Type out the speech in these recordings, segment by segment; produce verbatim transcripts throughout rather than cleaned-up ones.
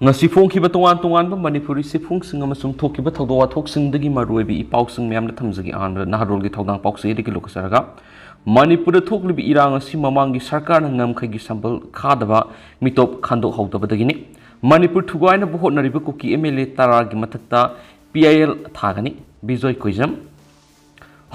ꯉꯁꯤ ꯐꯣꯡꯈꯤꯕ ꯇꯣꯉꯥꯟ ꯇꯣꯉꯥꯟꯕ ꯃꯅꯤꯄꯨꯔꯤ ꯆꯦꯐꯣꯡꯁꯤꯡ ꯑꯃꯁꯨꯡ ꯊꯣꯛꯈꯤꯕ ꯊꯧꯗꯣꯛ ꯋꯥꯊꯣꯛꯁꯤꯡꯗꯒꯤ ꯃꯔꯨꯑꯣꯏꯕ ꯏ ꯄꯥꯎꯁꯤꯡ ꯃꯌꯥꯝꯗ ꯊꯝꯖꯒꯦ꯫ ꯑꯍꯥꯟꯕꯗ ꯅꯍꯥꯔꯣꯜꯒꯤ ꯊꯧꯗꯥꯡ ꯄꯥꯎꯆꯦꯗꯒꯤ ꯂꯧꯈꯠꯆꯔꯒ, ꯃꯅꯤꯄꯨꯔꯗ ꯊꯣꯛꯂꯤꯕ ꯏꯔꯥꯡ ꯑꯁꯤ ꯃꯃꯥꯡꯒꯤ ꯁꯔꯀꯥꯔꯅ ꯉꯝꯈꯩꯒꯤ ꯁꯝꯕꯜ ꯈꯥꯗꯕ ꯃꯤꯇꯣꯞ ꯈꯟꯗꯣꯛꯍꯧꯗꯕꯗꯒꯤꯅꯤ꯫ ꯃꯅꯤꯄꯨꯔ ꯊꯨꯒꯥꯏꯅꯕ ꯍꯣꯠꯅꯔꯤꯕ ꯀꯨꯀꯤ ꯑꯦꯝ ꯑꯦꯜ ꯑꯦ ꯇꯔꯥꯒꯤ ꯃꯊꯛꯇ ꯄꯤ ꯑꯥꯏ ꯑꯦꯜ ꯊꯥꯒꯅꯤ꯫ ꯕꯤꯖꯣꯏ ꯀꯣꯏꯖꯝ꯫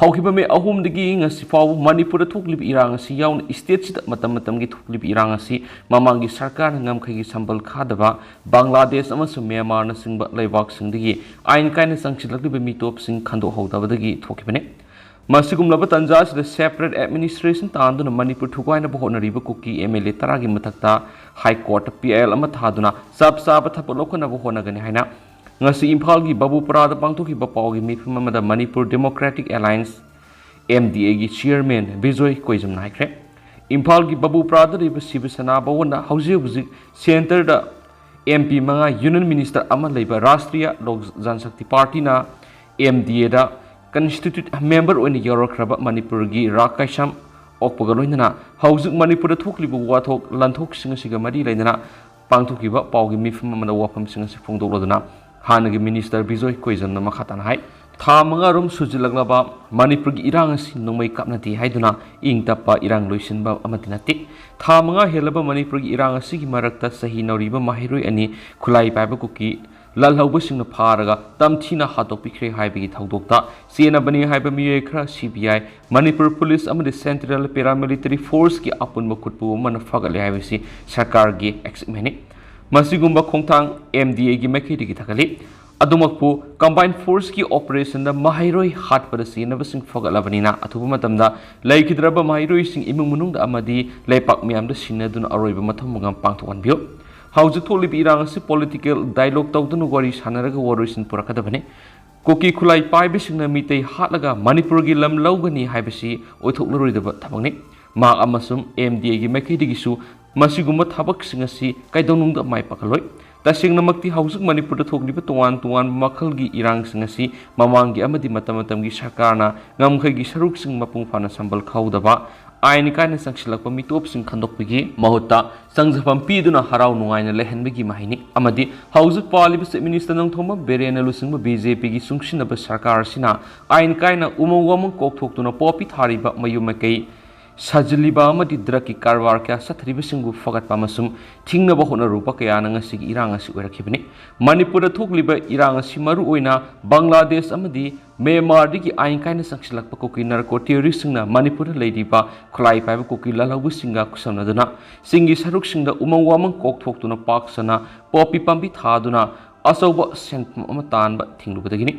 ꯍꯧꯈꯤꯕ ꯃꯦ ꯑꯍꯨꯝꯗꯒꯤ ꯉꯁꯤ ꯐꯥꯎꯕ ꯃꯅꯤꯄꯨꯔꯗ ꯊꯣꯛꯂꯤꯕ ꯏꯔꯥꯡ ꯑꯁꯤ ꯌꯥꯎꯅ ꯏꯁꯇꯦꯠꯁꯤꯗ ꯃꯇꯝ ꯃꯇꯝꯒꯤ ꯊꯣꯛꯂꯤꯕ ꯏꯔꯥꯡ ꯑꯁꯤ ꯃꯃꯥꯡꯒꯤ ꯁꯔꯀꯥꯔꯅ ꯉꯝꯈꯩꯒꯤ ꯁꯝꯕꯜ ꯈꯥꯗꯕ ꯕꯪꯒ꯭ꯂꯥꯗꯦꯁ ꯑꯃꯁꯨꯡ ꯃ꯭ꯌꯥꯟꯃꯥꯔꯅꯆꯤꯡꯕ ꯂꯩꯕꯥꯛꯁꯤꯡꯗꯒꯤ ꯑꯥꯏꯟ ꯀꯥꯏꯅ ꯆꯪꯁꯤꯜꯂꯛꯂꯤꯕ ꯃꯤꯇꯣꯞꯁꯤꯡ ꯈꯟꯗꯣꯛꯍꯧꯗꯕꯗꯒꯤ ꯊꯣꯛꯈꯤꯕꯅꯤ꯫ ꯃꯁꯤꯒꯨꯝꯂꯕ ꯇꯥꯟꯖꯥ ꯑꯁꯤꯗ separate administration ꯇꯥꯟꯗꯨꯅ ꯃꯅꯤꯄꯨꯔ ꯊꯨꯒꯥꯏꯅꯕ ꯍꯣꯠꯅꯔꯤꯕ ꯀꯨꯀꯤ ꯑꯦꯝ ꯑꯦꯜ ꯑꯦ ꯇꯔꯥꯒꯤ ꯃꯊꯛꯇ ꯍꯥꯏ ꯀꯣꯔꯠꯇ ꯄꯤ ꯑꯥꯏ ꯑꯦꯜ ꯑꯃ ꯊꯥꯗꯨꯅ ꯆꯞ ꯆꯥꯕ ꯊꯕꯛ ꯂꯧꯈꯠꯅꯕ ꯍꯣꯠꯅꯒꯅꯤ ꯍꯥꯏꯅ ꯉꯁꯤ ꯏꯝꯐꯥꯜꯒꯤ ꯕꯥꯕꯨꯄꯨꯔꯥꯗ ꯄꯥꯡꯊꯣꯛꯈꯤꯕ ꯄꯥꯎꯒꯤ ꯃꯤꯐꯝ ꯑꯃꯗ Manipur democratic alliance, M D ꯑꯦꯒꯤ ꯆꯤꯌꯔꯃꯦꯟ ꯕꯤꯖꯣꯏ ꯀꯣꯏꯖꯝꯅ ꯍꯥꯏꯈ꯭ꯔꯦ꯫ ꯏꯝꯐꯥꯜꯒꯤ ꯕꯥꯕꯨꯄꯨꯔꯥꯗ ꯂꯩꯕ ꯁꯤꯕ ꯁꯦꯅꯥ ꯚꯋꯟꯗ ꯍꯧꯖꯤꯛ ꯍꯧꯖꯤꯛ ꯁꯦꯟꯇꯔꯗ ꯑꯦꯝ ꯄꯤ ꯃꯉꯥ, ꯌꯨꯅꯤꯌꯟ ꯃꯤꯅꯤꯁꯇꯔ ꯑꯃ ꯂꯩꯕ ꯔꯥꯁꯇ꯭ꯔꯤꯌꯥ ꯂꯣꯛ ꯖꯟꯁꯛꯇꯤ ꯄꯥꯔꯇꯤꯅ ꯑꯦꯝ ꯗꯤ ꯑꯦꯗ ꯀꯟꯁꯇꯤꯇ꯭ꯌꯨꯇꯤꯚ ꯃꯦꯝꯕꯔ ꯑꯣꯏꯅ ꯌꯥꯎꯔꯛꯈ꯭ꯔꯕ ꯃꯅꯤꯄꯨꯔꯒꯤ ꯔꯥ ꯀꯩꯁꯥꯝ ꯑꯣꯛꯄꯒ ꯂꯣꯏꯅꯅ ꯍꯧꯖꯤꯛ ꯃꯅꯤꯄꯨꯔꯗ ꯊꯣꯛꯂꯤꯕ ꯋꯥꯊꯣꯛ ꯂꯥꯟꯊꯣꯛꯁꯤꯡ ꯑꯁꯤꯒ ꯃꯔꯤ ꯂꯩꯅꯅ ꯄꯥꯡꯊꯣꯛꯈꯤꯕ ꯄꯥꯎꯒꯤ ꯃꯤꯐꯝ ꯑꯃꯗ ꯋꯥꯐꯝꯁꯤꯡ ꯑꯁꯤ ꯐꯣꯡꯗꯣꯛꯂꯗꯨꯅ ꯍꯥꯟꯅꯒꯤ ꯃꯤꯅꯤꯁꯇꯔ ꯕꯤꯖꯣꯏ ꯀꯣꯏꯖꯝꯅ ꯃꯈꯥ ꯇꯥꯅ ꯍꯥꯏ, ꯊꯥ ꯃꯉꯥ ꯔꯣꯝ ꯁꯨꯖꯤꯜꯂꯛꯂꯕ ꯃꯅꯤꯄꯨꯔꯒꯤ ꯏꯔꯥꯡ ꯑꯁꯤ ꯅꯣꯡꯃꯩ ꯀꯥꯞꯅꯗꯦ ꯍꯥꯏꯗꯨꯅ ꯏꯪ ꯇꯞꯄ ꯏꯔꯥꯡ ꯂꯣꯏꯁꯤꯟꯕ ꯑꯃꯠꯇꯤ ꯅꯠꯇꯦ꯫ ꯊꯥ ꯃꯉꯥ ꯍꯦꯜꯂꯕ ꯃꯅꯤꯄꯨꯔꯒꯤ ꯏꯔꯥꯡ ꯑꯁꯤꯒꯤ ꯃꯔꯛꯇ ꯆꯍꯤ ꯅꯧꯔꯤꯕ ꯃꯍꯩꯔꯣꯏ ꯑꯅꯤ ꯈꯨꯠꯂꯥꯏ ꯄꯥꯏꯕ ꯀꯨꯀꯤ ꯂꯥꯜꯍꯧꯕꯁꯤꯡꯅ ꯐꯥꯔꯒ ꯇꯝꯊꯤꯅ ꯍꯥꯠꯇꯣꯛꯄꯤꯈ꯭ꯔꯦ ꯍꯥꯏꯕꯒꯤ ꯊꯧꯗꯣꯛꯇ ꯆꯦꯟꯅꯕꯅꯤ ꯍꯥꯏꯕ ꯃꯤꯑꯣꯏ ꯈꯔ ꯁꯤ ꯕꯤ ꯑꯥꯏ, ꯃꯅꯤꯄꯨꯔ ꯄꯨꯂꯤꯁ ꯑꯃꯗꯤ ꯁꯦꯟꯇ꯭ꯔꯦꯜ ꯄꯦꯔꯥꯃꯤꯂꯤꯇꯔꯤ ꯐꯣꯔꯁꯀꯤ ꯑꯄꯨꯟꯕ ꯈꯨꯠꯄꯨ ꯑꯃꯅ ꯐꯒꯠꯂꯦ ꯍꯥꯏꯕꯁꯤ ꯁꯔꯀꯥꯔꯒꯤ ꯑꯦꯆꯤꯚꯃꯦꯟꯅꯤ꯫ ꯃꯁꯤꯒꯨꯝꯕ ꯈꯣꯡꯊꯥꯡ ꯑꯦꯝ ꯗꯤ ꯑꯦꯒꯤ ꯃꯥꯏꯀꯩꯗꯒꯤ ꯊꯥꯒꯠꯂꯤ꯫ ꯑꯗꯨꯃꯛꯄꯨ ꯀꯝꯕꯥꯏꯟ ꯐꯣꯔꯁꯀꯤ ꯑꯣꯄꯔꯦꯁꯟꯗ ꯃꯍꯩꯔꯣꯏ ꯍꯥꯠꯄꯗ ꯆꯦꯟꯅꯕꯁꯤꯡ ꯐꯒꯠꯂꯕꯅꯤꯅ ꯑꯊꯨꯕ ꯃꯇꯝꯗ ꯂꯩꯈꯤꯗ꯭ꯔꯕ ꯃꯍꯩꯔꯣꯏꯁꯤꯡ ꯏꯃꯨꯡ ꯃꯅꯨꯡꯗ ꯑꯃꯗꯤ ꯂꯩꯄꯥꯛ ꯃꯤꯌꯥꯝꯗ ꯁꯤꯟꯅꯗꯨꯅ ꯑꯔꯣꯏꯕ ꯃꯊꯧ ꯃꯉꯝ ꯄꯥꯡꯊꯣꯛꯍꯟꯕꯤꯌꯨ꯫ ꯍꯧꯖꯤꯛ ꯊꯣꯛꯂꯤꯕ ꯏꯔꯥꯡ ꯑꯁꯤ ꯄꯣꯂꯤꯇꯤꯀꯦꯜ ꯗꯥꯏꯂꯣꯒ ꯇꯧꯗꯨꯅ ꯋꯥꯔꯤ ꯁꯥꯟꯅꯔꯒ ꯋꯥꯔꯣꯏꯁꯤꯟ ꯄꯨꯔꯛꯀꯗꯕꯅꯤ꯫ ꯀꯨꯀꯤ ꯈꯨꯠꯂꯥꯏ ꯄꯥꯏꯕꯁꯤꯡꯅ ꯃꯤꯇꯩ ꯍꯥꯠꯂꯒ ꯃꯅꯤꯄꯨꯔꯒꯤ ꯂꯝ ꯂꯧꯒꯅꯤ ꯍꯥꯏꯕꯁꯤ ꯑꯣꯏꯊꯣꯛꯂꯔꯣꯏꯗꯕ ꯊꯕꯛꯅꯤ꯫ ꯃꯍꯥꯛ ꯑꯃꯁꯨꯡ ꯑꯦꯝ ꯗꯤ ꯑꯦꯒꯤ ꯃꯥꯏꯀꯩꯗꯒꯤꯁꯨ ꯃꯁꯤꯒꯨꯝꯕ ꯊꯕꯛꯁꯤꯡ ꯑꯁꯤ ꯀꯩꯗꯧꯅꯨꯡꯗ ꯃꯥꯏ ꯄꯥꯛꯍꯜꯂꯣꯏ꯫ ꯇꯁꯦꯡꯅꯃꯛꯇꯤ ꯍꯧꯖꯤꯛ ꯃꯅꯤꯄꯨꯔꯗ ꯊꯣꯛꯂꯤꯕ ꯇꯣꯉꯥꯟ ꯇꯣꯉꯥꯟꯕ ꯃꯈꯜꯒꯤ ꯏꯔꯥꯡꯁꯤꯡ ꯑꯁꯤ ꯃꯃꯥꯡꯒꯤ ꯑꯃꯗꯤ ꯃꯇꯝ ꯃꯇꯝꯒꯤ ꯁꯔꯀꯥꯔꯅ ꯉꯝꯈꯩꯒꯤ ꯁꯔꯨꯛꯁꯤꯡ ꯃꯄꯨꯡ ꯐꯥꯅ ꯁꯝꯕꯜ ꯈꯥꯎꯗꯕ ꯑꯥꯏꯟ ꯀꯥꯏꯅ ꯆꯪꯁꯤꯜꯂꯛꯄ ꯃꯤꯇꯣꯞꯁꯤꯡ ꯈꯟꯗꯣꯛꯄꯒꯤ ꯃꯍꯨꯠꯇ ꯆꯪꯖꯐꯝ ꯄꯤꯗꯨꯅ ꯍꯔꯥꯎ ꯅꯨꯡꯉꯥꯏꯅ ꯂꯩꯍꯟꯕꯒꯤ ꯃꯍꯩꯅꯤ꯫ ꯑꯃꯗꯤ ꯍꯧꯖꯤꯛ ꯄꯥꯜꯂꯤꯕ Chief Minister ꯅꯣꯡꯊꯣꯝꯕꯝ ꯕꯤꯔꯦꯟꯅ ꯂꯨꯆꯤꯡꯕ BJPꯒꯤ ꯆꯨꯡꯁꯤꯟꯅꯕ ꯁꯔꯀꯥꯔ ꯑꯁꯤꯅ ꯑꯥꯏꯟ ꯀꯥꯏꯅ ꯎꯃꯪ ꯋꯥꯃꯪ ꯀꯣꯛꯊꯣꯛꯇꯨꯅ ꯄꯣꯄꯤ ꯊꯥꯔꯤꯕ ꯃꯌꯨꯝ ꯃꯀꯩ ꯁꯥꯖꯤꯜꯂꯤꯕ ꯑꯃꯗꯤ drugꯀꯤ ꯀꯔꯕꯥꯔ ꯀꯌꯥ ꯆꯠꯊꯔꯤꯕꯁꯤꯡꯕꯨ ꯐꯒꯠꯄ ꯑꯃꯁꯨꯡ ꯊꯤꯡꯅꯕ ꯍꯣꯠꯅꯔꯨꯕ ꯀꯌꯥꯅ ꯉꯁꯤꯒꯤ ꯏꯔꯥꯡ ꯑꯁꯤ ꯑꯣꯏꯔꯛꯈꯤꯕꯅꯤ꯫ ꯃꯅꯤꯄꯨꯔꯗ ꯊꯣꯛꯂꯤꯕ ꯏꯔꯥꯡ ꯑꯁꯤ ꯃꯔꯨꯑꯣꯏꯅ ꯕꯪꯒ꯭ꯂꯥꯗꯦꯁ ꯑꯃꯗꯤ ꯃ꯭ꯌꯥꯟꯃꯥꯔꯗꯒꯤ ꯑꯥꯏꯟ ꯀꯥꯏꯅ ꯆꯪꯁꯤꯜꯂꯛꯄ ꯀꯨꯀꯤ narco terroristꯁꯤꯡꯅ ꯃꯅꯤꯄꯨꯔꯗ ꯂꯩꯔꯤꯕ ꯈꯨꯠꯂꯥꯏ ꯄꯥꯏꯕ ꯀꯨꯀꯤ ꯂꯥꯜꯍꯧꯕꯁꯤꯡꯒ ꯈꯨꯠꯁꯝꯅꯗꯨꯅ ꯆꯤꯡꯒꯤ ꯁꯔꯨꯛꯁꯤꯡꯗ ꯎꯃꯪ ꯋꯥꯃꯪ ꯀꯣꯛꯊꯣꯛꯇꯨꯅ ꯄꯥꯛ ꯁꯟꯅ ꯄꯣꯄꯤ ꯄꯥꯝꯕꯤ ꯊꯥꯗꯨꯅ ꯑꯆꯧꯕ ꯁꯦꯟꯐꯝ ꯑꯃ ꯇꯥꯟꯕ ꯊꯤꯡꯂꯨꯕꯗꯒꯤꯅꯤ꯫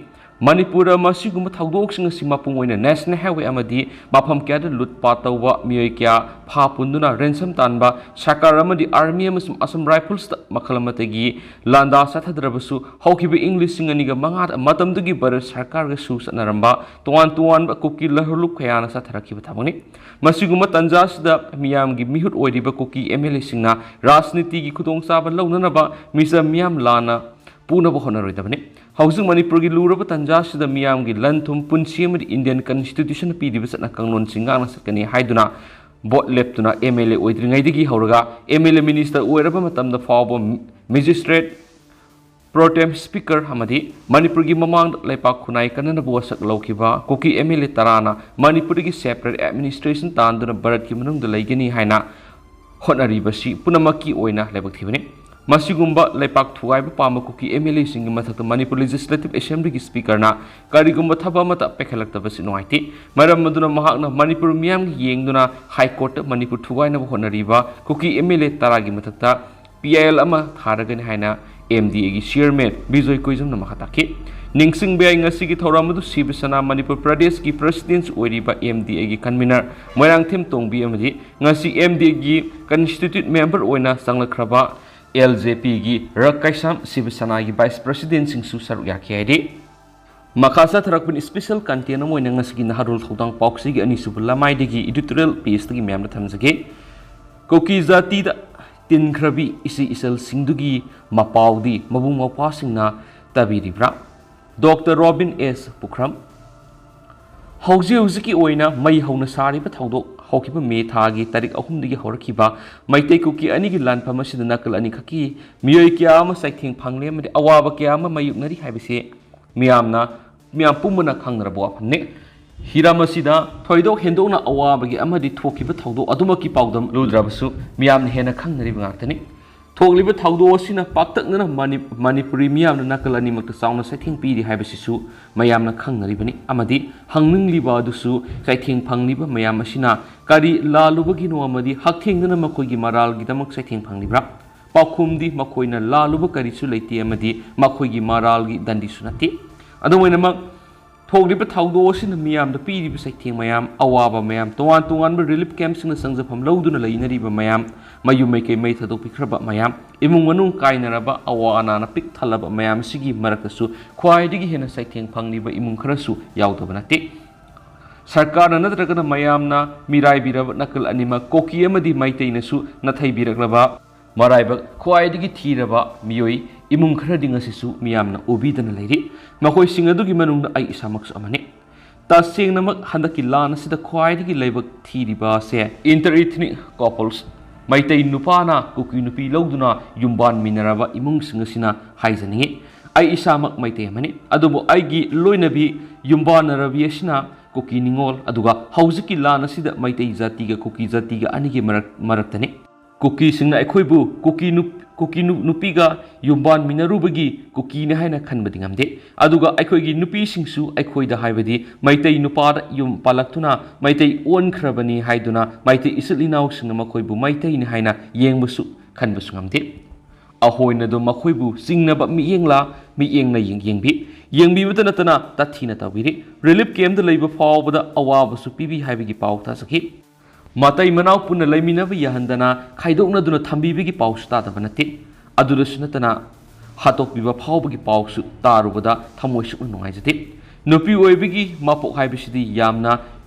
ꯃꯅꯤꯄꯨꯔꯗ ꯃꯁꯤꯒꯨꯝꯕ ꯊꯧꯗꯣꯛꯁꯤꯡ ꯑꯁꯤ ꯃꯄꯨꯡ ꯑꯣꯏꯅ National Highway ꯑꯃꯗꯤ ꯃꯐꯝ ꯀꯌꯥꯗ ꯂꯨꯠꯄꯥꯠ ꯇꯧꯕ, ꯃꯤꯑꯣꯏ ꯀꯌꯥ ꯐꯥ ꯄꯨꯟꯗꯨꯅ ransom ꯇꯥꯟꯕ, ꯁꯔꯀꯥꯔ ꯑꯃꯗꯤ army ꯑꯃꯁꯨꯡ Assam Riflesꯇ ꯃꯈꯜ ꯑꯃꯠꯇꯒꯤ ꯂꯥꯟꯗꯥ ꯆꯠꯊꯗ꯭ꯔꯕꯁꯨ, ꯍꯧꯈꯤꯕ ꯏꯪ ꯂꯤꯁꯤꯡ ꯑꯅꯤꯒ ꯃꯉꯥꯗ ꯃꯇꯝꯗꯨꯒꯤ ꯚꯥꯔꯠ ꯁꯔꯀꯥꯔꯒ ꯁꯨ ꯆꯠꯅꯔꯝꯕ ꯇꯣꯉꯥꯟ ꯇꯣꯉꯥꯟꯕ ꯀꯨꯀꯤ ꯂꯥꯜꯍꯧꯂꯨꯞ ꯀꯌꯥꯅ ꯆꯠꯊꯔꯛꯈꯤꯕ ꯊꯕꯛꯅꯤ꯫ ꯃꯁꯤꯒꯨꯝꯕ ꯇꯥꯟꯖꯥꯁꯤꯗ ꯃꯤꯌꯥꯝꯒꯤ ꯃꯤꯍꯨꯠ ꯑꯣꯏꯔꯤꯕ ꯀꯨꯀꯤ MLAꯁꯤꯡꯅ ꯔꯥꯖꯅꯤꯇꯤꯒꯤ ꯈꯨꯗꯣꯡꯆꯥꯕ ꯂꯧꯅꯅꯕ ꯃꯤꯆꯝ ꯃꯤꯌꯥꯝ ꯂꯥꯟꯅ ꯄꯨꯅꯕ ꯍꯣꯠꯅꯔꯣꯏꯗꯕꯅꯤ꯫ ꯍꯧꯖꯤꯛ ꯃꯅꯤꯄꯨꯔꯒꯤ ꯂꯨꯔꯕ ꯇꯥꯟꯖꯥꯁꯤꯗ ꯃꯤꯌꯥꯝꯒꯤ ꯂꯟ ꯊꯨꯝ, ꯄꯨꯟꯁꯤ ꯑꯃꯗꯤ Indian Constitutionꯅ ꯄꯤꯔꯤꯕ ꯆꯠꯅ ꯀꯥꯡꯂꯣꯟꯁꯤꯡ ꯉꯥꯛꯅ ꯆꯠꯀꯅꯤ ꯍꯥꯏꯗꯨꯅ ꯚꯣꯠ ꯂꯦꯞꯇꯨꯅ MLA ꯑꯣꯏꯗ꯭ꯔꯤꯉꯩꯗꯒꯤ ꯍꯧꯔꯒ MLA minister ꯑꯣꯏꯔꯕ ꯃꯇꯝꯗ ꯐꯥꯎꯕ magistrate, pro tem speaker ꯑꯃꯗꯤ ꯃꯅꯤꯄꯨꯔꯒꯤ ꯃꯃꯥꯡꯗ ꯂꯩꯄꯥꯛ ꯈꯨꯟꯅꯥꯏ ꯀꯟꯅꯅꯕ ꯋꯥꯁꯛ ꯂꯧꯈꯤꯕ ꯀꯨꯀꯤ MLA ꯇꯔꯥꯅ ꯃꯅꯤꯄꯨꯔꯗꯒꯤ separate administration ꯇꯥꯟꯗꯨꯅ ꯚꯥꯔꯠꯀꯤ ꯃꯅꯨꯡꯗ ꯂꯩꯒꯅꯤ ꯍꯥꯏꯅ ꯍꯣꯠꯅꯔꯤꯕꯁꯤ ꯄꯨꯝꯅꯃꯛꯀꯤ ꯑꯣꯏꯅ ꯂꯥꯏꯕꯛ ꯊꯤꯕꯅꯤ꯫ ꯃꯁꯤꯒꯨꯝꯕ ꯂꯩꯄꯥꯛ ꯊꯨꯒꯥꯏꯕ ꯄꯥꯝꯕ ꯀꯨꯀꯤ MLAꯁꯤꯡꯒꯤ ꯃꯊꯛꯇ ꯃꯅꯤꯄꯨꯔ Legislative Assemblyꯒꯤ speakerꯅ ꯀꯔꯤꯒꯨꯝꯕ ꯊꯕꯛ ꯑꯃꯠꯇ ꯄꯥꯏꯈꯠꯂꯛꯇꯕꯁꯤ ꯅꯨꯡꯉꯥꯏꯇꯦ꯫ ꯃꯔꯝ ꯑꯗꯨꯅ ꯃꯍꯥꯛꯅ ꯃꯅꯤꯄꯨꯔ ꯃꯤꯌꯥꯝꯒꯤ ꯌꯦꯡꯗꯨꯅ High Courtꯇ ꯃꯅꯤꯄꯨꯔ ꯊꯨꯒꯥꯏꯅꯕ ꯍꯣꯠꯅꯔꯤꯕ ꯀꯨꯀꯤ MLA ꯇꯔꯥꯒꯤ ꯃꯊꯛꯇ PIL ꯑꯃ ꯊꯥꯔꯒꯅꯤ ꯍꯥꯏꯅ MDAꯒꯤ chairman ꯕꯤꯖꯣꯏ ꯀꯣꯏꯖꯝꯅ ꯃꯈꯥ ꯇꯥꯈꯤ꯫ ꯅꯤꯡꯁꯤꯡꯕ ꯌꯥꯏ, ꯉꯁꯤꯒꯤ ꯊꯧꯔꯝ ꯑꯗꯨ ꯁꯤꯕ ꯁꯦꯅꯥ ꯃꯅꯤꯄꯨꯔ ꯄ꯭ꯔꯗꯦꯁꯀꯤ presidentꯁꯨ ꯑꯣꯏꯔꯤꯕ MDAꯒꯤ convener ꯃꯣꯏꯔꯥꯡꯊꯦꯝ ꯇꯣꯡꯕꯤ ꯑꯃꯗꯤ ꯉꯁꯤ MDAꯒꯤ constitute member ꯑꯣꯏꯅ ꯆꯪꯂꯛꯈ꯭ꯔꯕ LJPꯒꯤ ꯔꯛ ꯀꯩꯁꯥꯝ ꯁꯤꯕ ꯁꯦꯅꯥꯒꯤ vice presidentꯁꯤꯡꯁꯨ ꯁꯔꯨꯛ ꯌꯥꯈꯤ ꯍꯥꯏꯔꯤ꯫ ꯃꯈꯥ ꯆꯠꯊꯔꯛꯄꯅꯤ special content ꯑꯃ ꯑꯣꯏꯅ ꯉꯁꯤꯒꯤ ꯅꯍꯥꯔꯣꯜ ꯊꯧꯗꯥꯡ ꯄꯥꯎꯆꯦꯒꯤ ꯑꯅꯤꯁꯨꯕ ꯂꯃꯥꯏꯗꯒꯤ editorial pageꯇꯒꯤ ꯃꯌꯥꯝꯗ ꯊꯝꯖꯒꯦ꯫ ꯀꯨꯀꯤ ꯖꯥꯇꯤꯗ ꯇꯤꯟꯈ꯭ꯔꯕꯤ ꯏꯆꯦ ꯏꯆꯜꯁꯤꯡꯗꯨꯒꯤ ꯃꯄꯥꯎꯗꯤ ꯃꯕꯨꯡ ꯃꯧꯄ꯭ꯋꯥꯁꯤꯡꯅ ꯇꯥꯕꯤꯔꯤꯕ꯭ꯔꯥ? Doctor ꯔꯣꯕꯤꯟ ꯑꯦꯁ ꯄꯨꯈ꯭ꯔꯝ꯫ ꯍꯧꯖꯤꯛ ꯍꯧꯖꯤꯛꯀꯤ ꯑꯣꯏꯅ ꯃꯩ ꯍꯧꯅ ꯁꯥꯔꯤꯕ ꯊꯧꯗꯣꯛ ꯍꯧꯈꯤꯕ ꯃꯦ ꯊꯥꯒꯤ ꯇꯥꯔꯤꯛ ꯑꯍꯨꯝꯗꯒꯤ ꯍꯧꯔꯛꯈꯤꯕ ꯃꯩꯇꯩ ꯀꯨꯀꯤ ꯑꯅꯤꯒꯤ ꯂꯥꯟꯐꯝ ꯑꯁꯤꯗ ꯅꯥꯀꯜ ꯑꯅꯤꯈꯛꯀꯤ ꯃꯤꯑꯣꯏ ꯀꯌꯥ ꯑꯃ ꯆꯩꯊꯦꯡ ꯐꯪꯂꯦ ꯑꯃꯗꯤ ꯑꯋꯥꯕ ꯀꯌꯥ ꯑꯃ ꯃꯥꯌꯣꯛꯅꯔꯤ ꯍꯥꯏꯕꯁꯤ ꯃꯤꯌꯥꯝꯅ, ꯃꯤꯌꯥꯝ ꯄꯨꯝꯕꯅ ꯈꯪꯅꯔꯕ ꯋꯥꯐꯝꯅꯤ꯫ ꯍꯤꯔꯝ ꯑꯁꯤꯗ ꯊꯣꯏꯗꯣꯛ ꯍꯦꯟꯗꯣꯛꯅ ꯑꯋꯥꯕꯒꯤ ꯑꯃꯗꯤ ꯊꯣꯛꯈꯤꯕ ꯊꯧꯗꯣꯛ ꯑꯗꯨꯃꯛꯀꯤ ꯄꯥꯎꯗꯝ ꯂꯨꯗ꯭ꯔꯕꯁꯨ ꯃꯤꯌꯥꯝꯅ ꯍꯦꯟꯅ ꯈꯪꯅꯔꯤꯕ ꯉꯥꯛꯇꯅꯤ꯫ ꯊꯣꯛꯂꯤꯕ ꯊꯧꯗꯣꯛ ꯑꯁꯤꯅ ꯄꯥꯛꯇꯛꯅꯅ ꯃꯅꯤ-, ꯃꯅꯤꯄꯨꯔꯤ ꯃꯤꯌꯥꯝꯅ ꯅꯥꯀꯜ ꯑꯅꯤꯃꯛꯇ ꯆꯥꯎꯅ ꯆꯩꯊꯦꯡ ꯄꯤꯔꯤ ꯍꯥꯏꯕꯁꯤꯁꯨ ꯃꯌꯥꯝꯅ ꯈꯪꯅꯔꯤꯕꯅꯤ꯫ ꯑꯃꯗꯤ ꯍꯪꯅꯤꯡꯂꯤꯕ ꯑꯗꯨꯁꯨ, ꯆꯩꯊꯦꯡ ꯐꯪꯂꯤꯕ ꯃꯌꯥꯝ ꯑꯁꯤꯅ ꯀꯔꯤ ꯂꯥꯜꯂꯨꯕꯒꯤꯅꯣ ꯑꯃꯗꯤ ꯍꯛꯊꯦꯡꯅꯅ ꯃꯈꯣꯏꯒꯤ ꯃꯔꯥꯜꯒꯤꯗꯃꯛ ꯆꯩꯊꯦꯡ ꯐꯪꯂꯤꯕ꯭ꯔꯥ? ꯄꯥꯎꯈꯨꯝꯗꯤ ꯃꯈꯣꯏꯅ ꯂꯥꯜꯂꯨꯕ ꯀꯔꯤꯁꯨ ꯂꯩꯇꯦ ꯑꯃꯗꯤ ꯃꯈꯣꯏꯒꯤ ꯃꯔꯥꯜꯒꯤ ꯗꯟꯗꯤꯁꯨ ꯅꯠꯇꯦ꯫ ꯑꯗꯨꯝ ꯑꯣꯏꯅꯃꯛ, ꯊꯣꯛꯂꯤꯕ ꯊꯧꯗꯣꯛ ꯑꯁꯤꯅ ꯃꯤꯌꯥꯝꯗ ꯄꯤꯔꯤꯕ ꯆꯩꯊꯦꯡ ꯃꯌꯥꯝ, ꯑꯋꯥꯕ ꯃꯌꯥꯝ, ꯇꯣꯉꯥꯟ ꯇꯣꯉꯥꯟꯕ relief campꯁꯤꯡꯅ ꯆꯪꯖꯐꯝ ꯂꯧꯗꯨꯅ ꯂꯩꯅꯔꯤꯕ ꯃꯌꯥꯝ, ꯃꯌꯨꯝ ꯃꯩꯀꯩ ꯃꯩ ꯊꯥꯗꯣꯛꯄꯤꯈ꯭ꯔꯕ ꯃꯌꯥꯝ, ꯏꯃꯨꯡ ꯃꯅꯨꯡ ꯀꯥꯏꯅꯔꯕ, ꯑꯋꯥ ꯑꯅꯥꯅ ꯄꯤꯛ ꯊꯜꯂꯕ ꯃꯌꯥꯝ ꯑꯁꯤꯒꯤ ꯃꯔꯛꯇꯁꯨ ꯈ꯭ꯋꯥꯏꯗꯒꯤ ꯍꯦꯟꯅ ꯆꯩꯊꯦꯡ ꯐꯪꯂꯤꯕ ꯏꯃꯨꯡ ꯈꯔꯁꯨ ꯌꯥꯎꯗꯕ ꯅꯠꯇꯦ꯫ ꯁꯔꯀꯥꯔꯅ ꯅꯠꯇ꯭ꯔꯒꯅ ꯃꯌꯥꯝꯅ ꯃꯤꯔꯥꯏꯕꯤꯔꯕ ꯅꯥꯀꯜ ꯑꯅꯤꯃꯛ ꯀꯨꯀꯤ ꯑꯃꯗꯤ ꯃꯩꯇꯩꯅꯁꯨ ꯅꯥꯊꯩꯕꯤꯔꯛꯂꯕ ꯃꯔꯥꯏꯕꯛ ꯈ꯭ꯋꯥꯏꯗꯒꯤ ꯊꯤꯔꯕ ꯃꯤꯑꯣꯏ ꯏꯃꯨꯡ ꯈꯔꯗꯤ ꯉꯁꯤꯁꯨ ꯃꯤꯌꯥꯝꯅ ꯎꯕꯤꯗꯅ ꯂꯩꯔꯤ꯫ ꯃꯈꯣꯏꯁꯤꯡ ꯑꯗꯨꯒꯤ ꯃꯅꯨꯡꯗ ꯑꯩ ꯏꯁꯥꯃꯛꯁꯨ ꯑꯃꯅꯤ꯫ ꯇꯁꯦꯡꯅꯃꯛ ꯍꯟꯗꯛꯀꯤ ꯂꯥꯟ ꯑꯁꯤꯗ ꯈ꯭ꯋꯥꯏꯗꯒꯤ ꯂꯥꯏꯕꯛ ꯊꯤꯔꯤꯕ ꯑꯁꯦ inter-ethnic couples, ꯃꯩꯇꯩ ꯅꯨꯄꯥꯅ ꯀꯨꯀꯤ ꯅꯨꯄꯤ ꯂꯧꯗꯨꯅ ꯌꯨꯝꯕꯥꯟꯃꯤꯟꯅꯔꯕ ꯏꯃꯨꯡꯁꯤꯡ ꯑꯁꯤꯅ ꯍꯥꯏꯖꯅꯤꯡꯏ꯫ ꯑꯩ ꯏꯁꯥꯃꯛ ꯃꯩꯇꯩ ꯑꯃꯅꯤ, ꯑꯗꯨꯕꯨ ꯑꯩꯒꯤ ꯂꯣꯏꯅꯕꯤ ꯌꯨꯝꯕꯥꯟꯅꯔꯕꯤ ꯑꯁꯤꯅ ꯀꯨꯀꯤ ꯅꯤꯉꯣꯜ, ꯑꯗꯨꯒ ꯍꯧꯖꯤꯛꯀꯤ ꯂꯥꯟ ꯑꯁꯤꯗ ꯃꯩꯇꯩ ꯖꯥꯇꯤꯒ ꯀꯨꯀꯤ ꯖꯥꯇꯤꯒ ꯑꯅꯤꯒꯤ ꯃꯔꯛ-, ꯃꯔꯛꯇꯅꯤ꯫ ꯀꯨꯀꯤꯁꯤꯡꯅ ꯑꯩꯈꯣꯏꯕꯨ ꯀꯨꯀꯤ ꯅꯨꯞ-, ꯀꯨꯀꯤ ꯅꯨꯞ-, ꯅꯨꯄꯤꯒ ꯌꯨꯝꯕꯥꯟꯃꯤꯟꯅꯔꯨꯕꯒꯤ ꯀꯨꯀꯤꯅꯤ ꯍꯥꯏꯅ ꯈꯟꯕꯗꯤ ꯉꯝꯗꯦ꯫ ꯑꯗꯨꯒ ꯑꯩꯈꯣꯏꯒꯤ ꯅꯨꯄꯤꯁꯤꯡꯁꯨ ꯑꯩꯈꯣꯏꯗ, ꯍꯥꯏꯕꯗꯤ ꯃꯩꯇꯩ ꯅꯨꯄꯥꯗ ꯌꯨꯝ ꯄꯥꯜꯂꯛꯇꯨꯅ ꯃꯩꯇꯩ ꯑꯣꯟꯈ꯭ꯔꯕꯅꯤ ꯍꯥꯏꯗꯨꯅ ꯃꯩꯇꯩ ꯏꯆꯤꯜ ꯏꯅꯥꯎꯁꯤꯡꯅ ꯃꯈꯣꯏꯕꯨ ꯃꯩꯇꯩꯅꯤ ꯍꯥꯏꯅ ꯌꯦꯡꯕꯁꯨ, ꯈꯟꯕꯁꯨ ꯉꯝꯗꯦ꯫ ꯑꯍꯣꯏꯅꯗꯨ ꯃꯈꯣꯏꯕꯨ ꯆꯤꯡꯅꯕ ꯃꯤꯠꯌꯦꯡꯂꯥ, ꯃꯤꯠꯌꯦꯡꯅ ꯌꯦꯡ-, ꯌꯦꯡꯕꯤ, ꯌꯦꯡꯕꯤꯕꯇ ꯅꯠꯇꯅ ꯇꯥꯊꯤꯅ ꯇꯧꯕꯤꯔꯤ꯫ Relief campꯇ ꯂꯩꯕ ꯐꯥꯎꯕꯗ ꯑꯋꯥꯕꯁꯨ ꯄꯤꯕꯤ ꯍꯥꯏꯕꯒꯤ ꯄꯥꯎ ꯇꯥꯖꯈꯤ꯫ ꯃꯇꯩ ꯃꯅꯥꯎ ꯄꯨꯟꯅ ꯂꯩꯃꯤꯟꯅꯕ ꯌꯥꯍꯟꯗꯅ ꯈꯥꯏꯗꯣꯛꯅꯗꯨꯅ ꯊꯝꯕꯤꯕꯒꯤ ꯄꯥꯎꯁꯨ ꯇꯥꯗꯕ ꯅꯠꯇꯦ꯫ ꯑꯗꯨꯗꯁꯨ ꯅꯠꯇꯅ ꯍꯥꯠꯇꯣꯛꯄꯤꯕ ꯐꯥꯎꯕꯒꯤ ꯄꯥꯎꯁꯨ ꯇꯥꯔꯨꯕꯗ ꯊꯃꯣꯏ ꯁꯨꯛꯅ ꯅꯨꯡꯉꯥꯏꯖꯗꯦ꯫ ꯅꯨꯄꯤ ꯑꯣꯏꯕꯒꯤ ꯃꯄꯣꯛ ꯍꯥꯏꯕꯁꯤꯗꯤ ꯌꯥꯝꯅ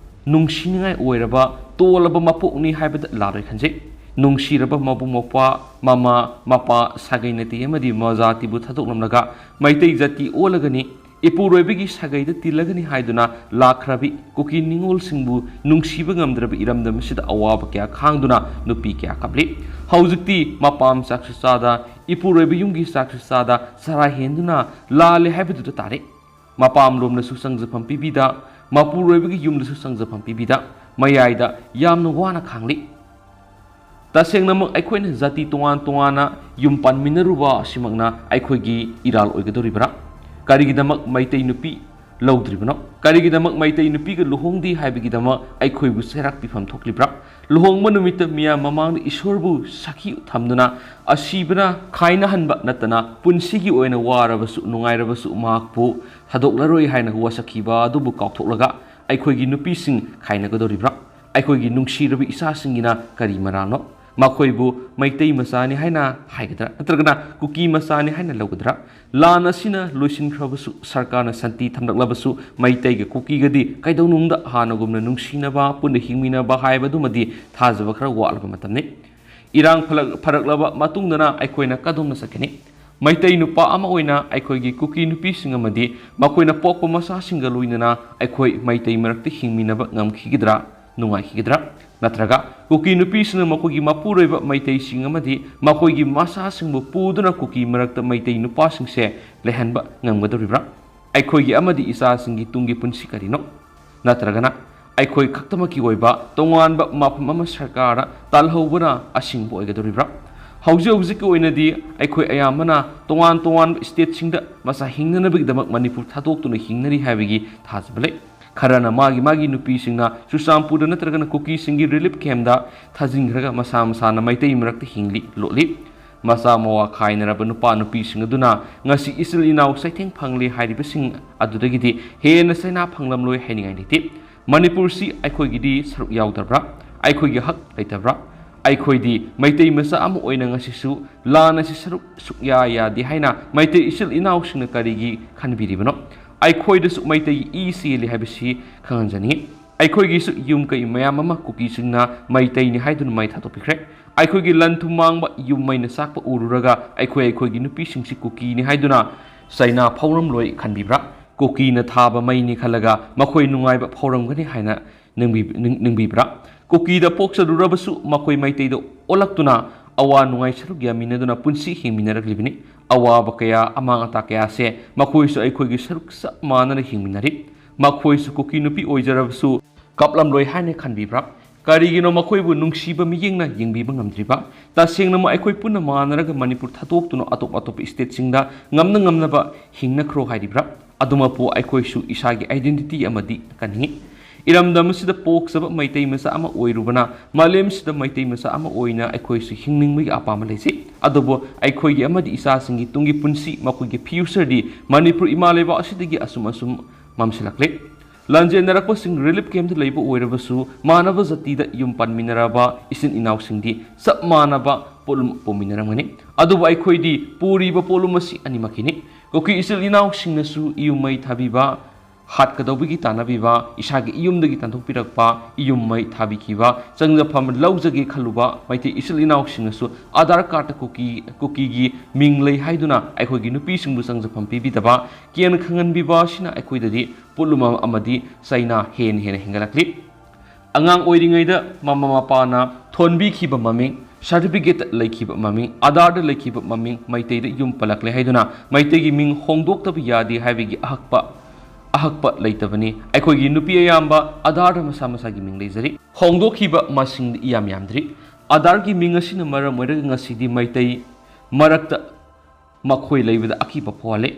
ꯅꯨꯡꯁꯤꯅꯤꯡꯉꯥꯏ ꯑꯣꯏꯔꯕ ꯇꯣꯜꯂꯕ ꯃꯄꯣꯛꯅꯤ ꯍꯥꯏꯕꯗ ꯂꯥꯜꯂꯣꯏ ꯈꯟꯖꯩ꯫ ꯅꯨꯡꯁꯤꯔꯕ ꯃꯕꯨꯡ ꯃꯧꯄ꯭ꯋꯥ, ꯃꯃꯥ, ꯃꯄꯥ, ꯁꯥꯒꯩ ꯅꯥꯇꯩ ꯑꯃꯗꯤ ꯃꯖꯥꯇꯤꯕꯨ ꯊꯥꯗꯣꯛꯂꯝꯂꯒ ꯃꯩꯇꯩ ꯖꯥꯇꯤ ꯑꯣꯜꯂꯒꯅꯤ, ꯏꯄꯨꯔꯣꯏꯕꯒꯤ ꯁꯥꯒꯩꯗ ꯇꯤꯜꯂꯒꯅꯤ ꯍꯥꯏꯗꯨꯅ ꯂꯥꯛꯈ꯭ꯔꯕꯤ ꯀꯨꯀꯤ ꯅꯤꯉꯣꯜꯁꯤꯡꯕꯨ ꯅꯨꯡꯁꯤꯕ ꯉꯝꯗ꯭ꯔꯕ ꯏꯔꯝꯗꯝ ꯑꯁꯤꯗ ꯑꯋꯥꯕ ꯀꯌꯥ ꯈꯥꯡꯗꯨꯅ ꯅꯨꯄꯤ ꯀꯌꯥ ꯀꯞꯂꯤ꯫ ꯍꯧꯖꯤꯛꯇꯤ ꯃꯄꯥꯝ ꯆꯥꯛꯁꯨ ꯆꯥꯗ, ꯏꯄꯨꯔꯣꯏꯕ ꯌꯨꯝꯒꯤ ꯆꯥꯛꯁꯨ ꯆꯥꯗ ꯆꯔꯥ ꯍꯦꯟꯗꯨꯅ ꯂꯥꯜꯂꯦ ꯍꯥꯏꯕꯗꯨꯗ ꯇꯥꯔꯦ꯫ ꯃꯄꯥꯝꯂꯣꯝꯗꯁꯨ ꯆꯪꯖꯐꯝ ꯄꯤꯕꯤꯗ, ꯃꯄꯨꯔꯣꯏꯕꯒꯤ ꯌꯨꯝꯗꯁꯨ ꯆꯪꯖꯐꯝ ꯄꯤꯕꯤꯗ, ꯃꯌꯥꯏꯗ ꯌꯥꯝꯅ ꯋꯥꯅ ꯈꯥꯡꯂꯤ꯫ ꯇꯁꯦꯡꯅꯃꯛ ꯑꯩꯈꯣꯏꯅ ꯖꯥꯇꯤ ꯇꯣꯉꯥꯟ ꯇꯣꯉꯥꯟꯅ ꯌꯨꯝ ꯄꯥꯟꯃꯤꯟꯅꯔꯨꯕ ꯑꯁꯤꯃꯛꯅ ꯑꯩꯈꯣꯏꯒꯤ ꯏꯔꯥꯜ ꯑꯣꯏꯒꯗꯧꯔꯤꯕ꯭ꯔꯥ? ꯀꯔꯤꯒꯤꯗꯃꯛ ꯃꯩꯇꯩ ꯅꯨꯄꯤ ꯂꯧꯗ꯭ꯔꯤꯕꯅꯣ? ꯀꯔꯤꯒꯤꯗꯃꯛ ꯃꯩꯇꯩ ꯅꯨꯄꯤꯒ ꯂꯨꯍꯣꯡꯗꯦ ꯍꯥꯏꯕꯒꯤꯗꯃꯛ ꯑꯩꯈꯣꯏꯕꯨ ꯆꯩꯔꯥꯛ ꯄꯤꯐꯝ ꯊꯣꯛꯂꯤꯕ꯭ꯔꯥ? ꯂꯨꯍꯣꯡꯕ ꯅꯨꯃꯤꯠꯇ ꯃꯤꯌꯥꯝ ꯃꯃꯥꯡꯗ ꯏꯁꯣꯔꯕꯨ ꯁꯥꯈꯤ ꯊꯝꯗꯨꯅ ꯑꯁꯤꯕꯅ ꯈꯥꯏꯅꯍꯟꯕ ꯅꯠꯇꯅ ꯄꯨꯟꯁꯤꯒꯤ ꯑꯣꯏꯅ ꯋꯥꯔꯕꯁꯨ ꯅꯨꯡꯉꯥꯏꯔꯕꯁꯨ ꯃꯍꯥꯛꯄꯨ ꯊꯥꯗꯣꯛꯂꯔꯣꯏ ꯍꯥꯏꯅ ꯋꯥꯁꯛꯈꯤꯕ ꯑꯗꯨꯕꯨ ꯀꯥꯎꯊꯣꯛꯂꯒ ꯑꯩꯈꯣꯏꯒꯤ ꯅꯨꯄꯤꯁꯤꯡ ꯈꯥꯏꯅꯒꯗꯧꯔꯤꯕ꯭ꯔꯥ? ꯑꯩꯈꯣꯏꯒꯤ ꯅꯨꯡꯁꯤꯔꯕ ꯏꯆꯥꯁꯤꯡꯒꯤꯅ ꯀꯔꯤ ꯃꯔꯥꯜꯅꯣ? ꯃꯈꯣꯏꯕꯨ ꯃꯩꯇꯩ ꯃꯆꯥꯅꯤ ꯍꯥꯏꯅ ꯍꯥꯏꯒꯗ꯭ꯔꯥ? ꯅꯠꯇ꯭ꯔꯒꯅ ꯀꯨꯀꯤ ꯃꯆꯥꯅꯤ ꯍꯥꯏꯅ ꯂꯧꯒꯗ꯭ꯔꯥ? ꯂꯥꯟ ꯑꯁꯤꯅ ꯂꯣꯏꯁꯤꯟꯈ꯭ꯔꯕꯁꯨ ꯁꯔꯀꯥꯔꯅ ꯁꯥꯟꯇꯤ ꯊꯝꯂꯛꯂꯕꯁꯨ ꯃꯩꯇꯩꯒ ꯀꯨꯀꯤꯒꯗꯤ ꯀꯩꯗꯧꯅꯨꯡꯗ ꯍꯥꯟꯅꯒꯨꯝꯅ ꯅꯨꯡꯁꯤꯅꯕ, ꯄꯨꯟꯅ ꯍꯤꯡꯃꯤꯟꯅꯕ ꯍꯥꯏꯕꯗꯨꯃꯗꯤ ꯊꯥꯖꯕ ꯈꯔ ꯋꯥꯠꯂꯕ ꯃꯇꯝꯅꯤ꯫ ꯏꯔꯥꯡ ꯐꯂꯛ-, ꯐꯔꯛꯂꯕ ꯃꯇꯨꯡꯗꯅ ꯑꯩꯈꯣꯏꯅ ꯀꯗꯣꯝꯅ ꯆꯠꯀꯅꯤ? ꯃꯩꯇꯩ ꯅꯨꯄꯥ ꯑꯃ ꯑꯣꯏꯅ ꯑꯩꯈꯣꯏꯒꯤ ꯀꯨꯀꯤ ꯅꯨꯄꯤꯁꯤꯡ ꯑꯃꯗꯤ ꯃꯈꯣꯏꯅ ꯄꯣꯛꯄ ꯃꯆꯥꯁꯤꯡꯒ ꯂꯣꯏꯅꯅ ꯑꯩꯈꯣꯏ ꯃꯩꯇꯩ ꯃꯔꯛꯇ ꯍꯤꯡꯃꯤꯟꯅꯕ ꯉꯝꯈꯤꯒꯗ꯭ꯔꯥ, ꯅꯨꯡꯉꯥꯏꯈꯤꯒꯗ꯭ꯔꯥ? ꯅꯠꯇ꯭ꯔꯒ ꯀꯨꯀꯤ ꯅꯨꯄꯤꯁꯤꯡꯅ ꯃꯈꯣꯏꯒꯤ ꯃꯄꯨꯔꯣꯏꯕ ꯃꯩꯇꯩꯁꯤꯡ ꯑꯃꯗꯤ ꯃꯈꯣꯏꯒꯤ ꯃꯆꯥꯁꯤꯡꯕꯨ ꯄꯨꯗꯨꯅ ꯀꯨꯀꯤ ꯃꯔꯛꯇ ꯃꯩꯇꯩ ꯅꯨꯄꯥꯁꯤꯡꯁꯦ ꯂꯩꯍꯟꯕ ꯉꯝꯒꯗꯧꯔꯤꯕ꯭ꯔꯥ? ꯑꯩꯈꯣꯏꯒꯤ ꯑꯃꯗꯤ ꯏꯆꯥꯁꯤꯡꯒꯤ ꯇꯨꯡꯒꯤ ꯄꯨꯟꯁꯤ ꯀꯔꯤꯅꯣ? ꯅꯠꯇ꯭ꯔꯒꯅ ꯑꯩꯈꯣꯏ ꯈꯛꯇꯃꯛꯀꯤ ꯑꯣꯏꯕ ꯇꯣꯉꯥꯟꯕ ꯃꯐꯝ ꯑꯃ ꯁꯔꯀꯥꯔꯅ ꯇꯥꯜꯍꯧꯕꯅ ꯑꯁꯤꯡꯕ ꯑꯣꯏꯒꯗꯧꯔꯤꯕ꯭ꯔꯥ? ꯍꯧꯖꯤꯛ ꯍꯧꯖꯤꯛꯀꯤ ꯑꯣꯏꯅꯗꯤ ꯑꯩꯈꯣꯏ ꯑꯌꯥꯝꯕꯅ ꯇꯣꯉꯥꯟ ꯇꯣꯉꯥꯟꯕ ꯁ꯭ꯇꯦꯠꯁꯤꯡꯗ ꯃꯆꯥ ꯍꯤꯡꯅꯅꯕꯒꯤꯗꯃꯛ ꯃꯅꯤꯄꯨꯔ ꯊꯥꯗꯣꯛꯇꯨꯅ ꯍꯤꯡꯅꯔꯤ ꯍꯥꯏꯕꯒꯤ ꯊꯥꯖꯕ ꯂꯩ꯫ ꯈꯔꯅ ꯃꯥꯒꯤ ꯃꯥꯒꯤ ꯅꯨꯄꯤꯁꯤꯡꯅ ꯆꯨꯔꯆꯥꯟꯄꯨꯔꯗ ꯅꯠꯇ꯭ꯔꯒꯅ ꯀꯨꯀꯤꯁꯤꯡꯒꯤ ꯔꯤꯂꯤꯐ ꯀꯦꯝꯗ ꯊꯥꯖꯤꯟꯈ꯭ꯔꯒ ꯃꯁꯥ ꯃꯁꯥꯅ ꯃꯩꯇꯩ ꯃꯔꯛꯇ ꯍꯤꯡꯂꯤ, ꯂꯣꯠꯂꯤ꯫ ꯃꯆꯥ ꯃꯋꯥ ꯈꯥꯏꯅꯔꯕ ꯅꯨꯄꯥ ꯅꯨꯄꯤꯁꯤꯡ ꯑꯗꯨꯅ ꯉꯁꯤ ꯏꯆꯤꯜ ꯏꯅꯥꯎ ꯆꯩꯊꯦꯡ ꯐꯪꯂꯦ ꯍꯥꯏꯔꯤꯕꯁꯤꯡ ꯑꯗꯨꯗꯒꯤꯗꯤ ꯍꯦꯟꯅ ꯆꯩꯅꯥ ꯐꯪꯂꯝꯂꯣꯏ ꯍꯥꯏꯅꯤꯡꯉꯥꯏ ꯂꯩꯇꯦ꯫ ꯃꯅꯤꯄꯨꯔꯁꯤ ꯑꯩꯈꯣꯏꯒꯤꯗꯤ ꯁꯔꯨꯛ ꯌꯥꯎꯗꯕ꯭ꯔꯥ? ꯑꯩꯈꯣꯏꯒꯤ ꯍꯛ ꯂꯩꯇꯕ꯭ꯔꯥ? ꯑꯩꯈꯣꯏꯗꯤ ꯃꯩꯇꯩ ꯃꯆꯥ ꯑꯃ ꯑꯣꯏꯅ ꯉꯁꯤꯁꯨ ꯂꯥꯟ ꯑꯁꯤ ꯁꯔꯨꯛ ꯁꯨꯛꯌꯥ ꯌꯥꯗꯦ ꯍꯥꯏꯅ ꯃꯩꯇꯩ ꯏꯆꯤꯜ ꯏꯅꯥꯎꯁꯤꯡꯅ ꯀꯔꯤꯒꯤ ꯈꯟꯕꯤꯔꯤꯕꯅꯣ? ꯑꯩꯈꯣꯏꯗꯁꯨ ꯃꯩꯇꯩꯒꯤ ꯏ ꯆꯦꯜꯂꯤ ꯍꯥꯏꯕꯁꯤ ꯈꯪꯍꯟꯖꯅꯤꯡꯏ꯫ ꯑꯩꯈꯣꯏꯒꯤꯁꯨ ꯌꯨꯝ ꯀꯩ ꯃꯌꯥꯝ ꯑꯃ ꯀꯨꯀꯤꯁꯤꯡꯅ ꯃꯩꯇꯩꯅꯤ ꯍꯥꯏꯗꯨꯅ ꯃꯩ ꯊꯥꯗꯣꯛꯄꯤꯈ꯭ꯔꯦ꯫ ꯑꯩꯈꯣꯏꯒꯤ ꯂꯟ ꯊꯨꯝ ꯃꯥꯡꯕ, ꯌꯨꯝ ꯃꯩꯅ ꯆꯥꯛꯄ ꯎꯔꯨꯔꯒ ꯑꯩꯈꯣꯏ ꯑꯩꯈꯣꯏꯒꯤ ꯅꯨꯄꯤꯁꯤꯡꯁꯤ ꯀꯨꯀꯤꯅꯤ ꯍꯥꯏꯗꯨꯅ ꯆꯩꯅꯥ ꯐꯥꯎꯔꯝꯂꯣꯏ ꯈꯟꯕꯤꯕ꯭ꯔꯥ? ꯀꯨꯀꯤꯅ ꯊꯥꯕ ꯃꯩꯅꯤ ꯈꯜꯂꯒ ꯃꯈꯣꯏ ꯅꯨꯡꯉꯥꯏꯕ ꯐꯥꯎꯔꯝꯒꯅꯤ ꯍꯥꯏꯅ ꯅꯤꯡꯕꯤ-, ꯅꯤꯡ-, ꯅꯤꯡꯕꯤꯕ꯭ꯔꯥ? ꯀꯨꯀꯤꯗ ꯄꯣꯛꯆꯔꯨꯔꯕꯁꯨ ꯃꯈꯣꯏ ꯃꯩꯇꯩꯗ ꯑꯣꯜꯂꯛꯇꯨꯅ ꯑꯋꯥ ꯅꯨꯡꯉꯥꯏ ꯁꯔꯨꯛ ꯌꯥꯃꯤꯟꯅꯗꯨꯅ ꯄꯨꯟꯁꯤ ꯍꯤꯡꯃꯤꯟꯅꯔꯛꯂꯤꯕꯅꯤ꯫ ꯑꯋꯥꯕ ꯀꯌꯥ, ꯑꯃꯥꯡ ꯑꯇꯥ ꯀꯌꯥꯁꯦ ꯃꯈꯣꯏꯁꯨ ꯑꯩꯈꯣꯏꯒꯤ ꯁꯔꯨꯛ ꯆꯞ ꯃꯥꯟꯅꯅ ꯍꯤꯡꯃꯤꯟꯅꯔꯤ꯫ ꯃꯈꯣꯏꯁꯨ ꯀꯨꯀꯤ ꯅꯨꯄꯤ ꯑꯣꯏꯖꯔꯕꯁꯨ ꯀꯞꯂꯝꯂꯣꯏ ꯍꯥꯏꯅ ꯈꯟꯕꯤꯕ꯭ꯔꯥ? ꯀꯔꯤꯒꯤꯅꯣ ꯃꯈꯣꯏꯕꯨ ꯅꯨꯡꯁꯤꯕ ꯃꯤꯠꯌꯦꯡꯅ ꯌꯦꯡꯕꯤꯕ ꯉꯝꯗ꯭ꯔꯤꯕ? ꯇꯁꯦꯡꯅꯃꯛ ꯑꯩꯈꯣꯏ ꯄꯨꯟꯅ ꯃꯥꯟꯅꯔꯒ ꯃꯅꯤꯄꯨꯔ ꯊꯥꯗꯣꯛꯇꯨꯅ ꯑꯇꯣꯞ ꯑꯇꯣꯞꯄ stateꯁꯤꯡꯗ ꯉꯝꯅ ꯉꯝꯅꯕ ꯍꯤꯡꯅꯈ꯭ꯔꯣ ꯍꯥꯏꯔꯤꯕ꯭ꯔꯥ? ꯑꯗꯨꯃꯛꯄꯨ ꯑꯩꯈꯣꯏꯁꯨ ꯏꯁꯥꯒꯤ identity ꯑꯃꯗꯤ ꯀꯟꯅꯤꯡꯏ꯫ ꯏꯔꯝꯗꯝ ꯑꯁꯤꯗ ꯄꯣꯛꯆꯕ ꯃꯩꯇꯩ ꯃꯆꯥ ꯑꯃ ꯑꯣꯏꯔꯨꯕꯅ ꯃꯥꯂꯦꯝꯁꯤꯗ ꯃꯩꯇꯩ ꯃꯆꯥ ꯑꯃ ꯑꯣꯏꯅ ꯑꯩꯈꯣꯏꯁꯨ ꯍꯤꯡꯅꯤꯡꯕꯒꯤ ꯑꯄꯥꯝꯕ ꯂꯩꯖꯩ꯫ ꯑꯗꯨꯕꯨ ꯑꯩꯈꯣꯏꯒꯤ ꯑꯃꯗꯤ ꯏꯆꯥꯁꯤꯡꯒꯤ ꯇꯨꯡꯒꯤ ꯄꯨꯟꯁꯤ, ꯃꯈꯣꯏꯒꯤ futureꯗꯤ ꯃꯅꯤꯄꯨꯔ ꯏꯃꯥ ꯂꯩꯕꯥꯛ ꯑꯁꯤꯗꯒꯤ ꯑꯁꯨꯝ ꯑꯁꯨꯝ ꯃꯝꯁꯤꯜꯂꯛꯂꯦ꯫ ꯂꯥꯟꯖꯦꯟꯅꯔꯛꯄꯁꯤꯡ relief campꯇ ꯂꯩꯕ ꯑꯣꯏꯔꯕꯁꯨ ꯃꯥꯟꯅꯕ ꯖꯥꯇꯤꯗ ꯌꯨꯝ ꯄꯥꯟꯃꯤꯟꯅꯔꯕ ꯏꯆꯤꯟ ꯏꯅꯥꯎꯁꯤꯡꯗꯤ ꯆꯞ ꯃꯥꯟꯅꯕ ꯄꯣꯠꯂꯨꯝ ꯄꯨꯃꯤꯟꯅꯔꯝꯒꯅꯤ꯫ ꯑꯗꯨꯕꯨ ꯑꯩꯈꯣꯏꯗꯤ ꯄꯨꯔꯤꯕ ꯄꯣꯠꯂꯨꯝ ꯑꯁꯤ ꯑꯅꯤꯃꯛꯀꯤꯅꯤ꯫ ꯀꯨꯀꯤ ꯏꯆꯤꯜ ꯏꯅꯥꯎꯁꯤꯡꯅꯁꯨ ꯏꯌꯨꯝ ꯃꯩ ꯊꯥꯕꯤꯕ, ꯍꯥꯠꯀꯗꯧꯕꯒꯤ ꯇꯥꯟꯅꯕꯤꯕ, ꯏꯁꯥꯒꯤ ꯏꯌꯨꯝꯗꯒꯤ ꯇꯥꯟꯊꯣꯛꯄꯤꯔꯛꯄ, ꯏꯌꯨꯝ ꯃꯩ ꯊꯥꯕꯤꯈꯤꯕ, ꯆꯪꯖꯐꯝ ꯂꯧꯖꯒꯦ ꯈꯜꯂꯨꯕ ꯃꯩꯇꯩ ꯏꯆꯤꯜ ꯏꯅꯥꯎꯁꯤꯡꯅꯁꯨ ꯑꯙꯥꯔ ꯀꯥꯔꯗꯇ ꯀꯨꯀꯤ, ꯀꯨꯀꯤꯒꯤ ꯃꯤꯡ ꯂꯩ ꯍꯥꯏꯗꯨꯅ ꯑꯩꯈꯣꯏꯒꯤ ꯅꯨꯄꯤꯁꯤꯡꯕꯨ ꯆꯪꯖꯐꯝ ꯄꯤꯕꯤꯗꯕ, ꯀꯦꯟ ꯈꯪꯍꯟꯕꯤꯕ ꯑꯁꯤꯅ ꯑꯩꯈꯣꯏꯗꯗꯤ ꯄꯣꯠꯂꯨꯝ ꯑꯃꯗꯤ ꯆꯩꯅꯥ ꯍꯦꯟꯅ ꯍꯦꯟꯅ ꯍꯦꯟꯒꯠꯂꯛꯂꯤ꯫ ꯑꯉꯥꯡ ꯑꯣꯏꯔꯤꯉꯩꯗ ꯃꯃꯥ ꯃꯄꯥꯅ ꯊꯣꯟꯕꯤꯈꯤꯕ ꯃꯃꯤꯡ, certificate ꯂꯩꯈꯤꯕ ꯃꯃꯤꯡ, ꯑꯙꯥꯔꯗ ꯂꯩꯈꯤꯕ ꯃꯃꯤꯡ ꯃꯩꯇꯩꯗ ꯌꯨꯝ ꯄꯜꯂꯛꯂꯦ ꯍꯥꯏꯗꯨꯅ ꯃꯩꯇꯩꯒꯤ ꯃꯤꯡ ꯍꯣꯡꯗꯣꯛꯇꯕ ꯌꯥꯗꯦ ꯍꯥꯏꯕꯒꯤ ꯑꯍꯛꯄ, ꯑꯍꯛꯄ ꯂꯩꯇꯕꯅꯤ꯫ ꯑꯩꯈꯣꯏꯒꯤ ꯅꯨꯄꯤ ꯑꯌꯥꯝꯕ ꯑꯙꯥꯔꯗ ꯃꯁꯥ ꯃꯁꯥꯒꯤ ꯃꯤꯡ ꯂꯩꯖꯔꯤ꯫ ꯍꯣꯡꯗꯣꯛꯈꯤꯕ ꯃꯁꯤꯡꯗꯤ ꯏꯌꯥꯝ ꯌꯥꯝꯗ꯭ꯔꯤ꯫ ꯑꯙꯥꯔꯒꯤ ꯃꯤꯡ ꯑꯁꯤꯅ ꯃꯔꯝ ꯑꯣꯏꯔꯒ ꯉꯁꯤꯗꯤ ꯃꯩꯇꯩ ꯃꯔꯛꯇ ꯃꯈꯣꯏ ꯂꯩꯕꯗ ꯑꯀꯤꯕ ꯐꯥꯎꯍꯜꯂꯦ,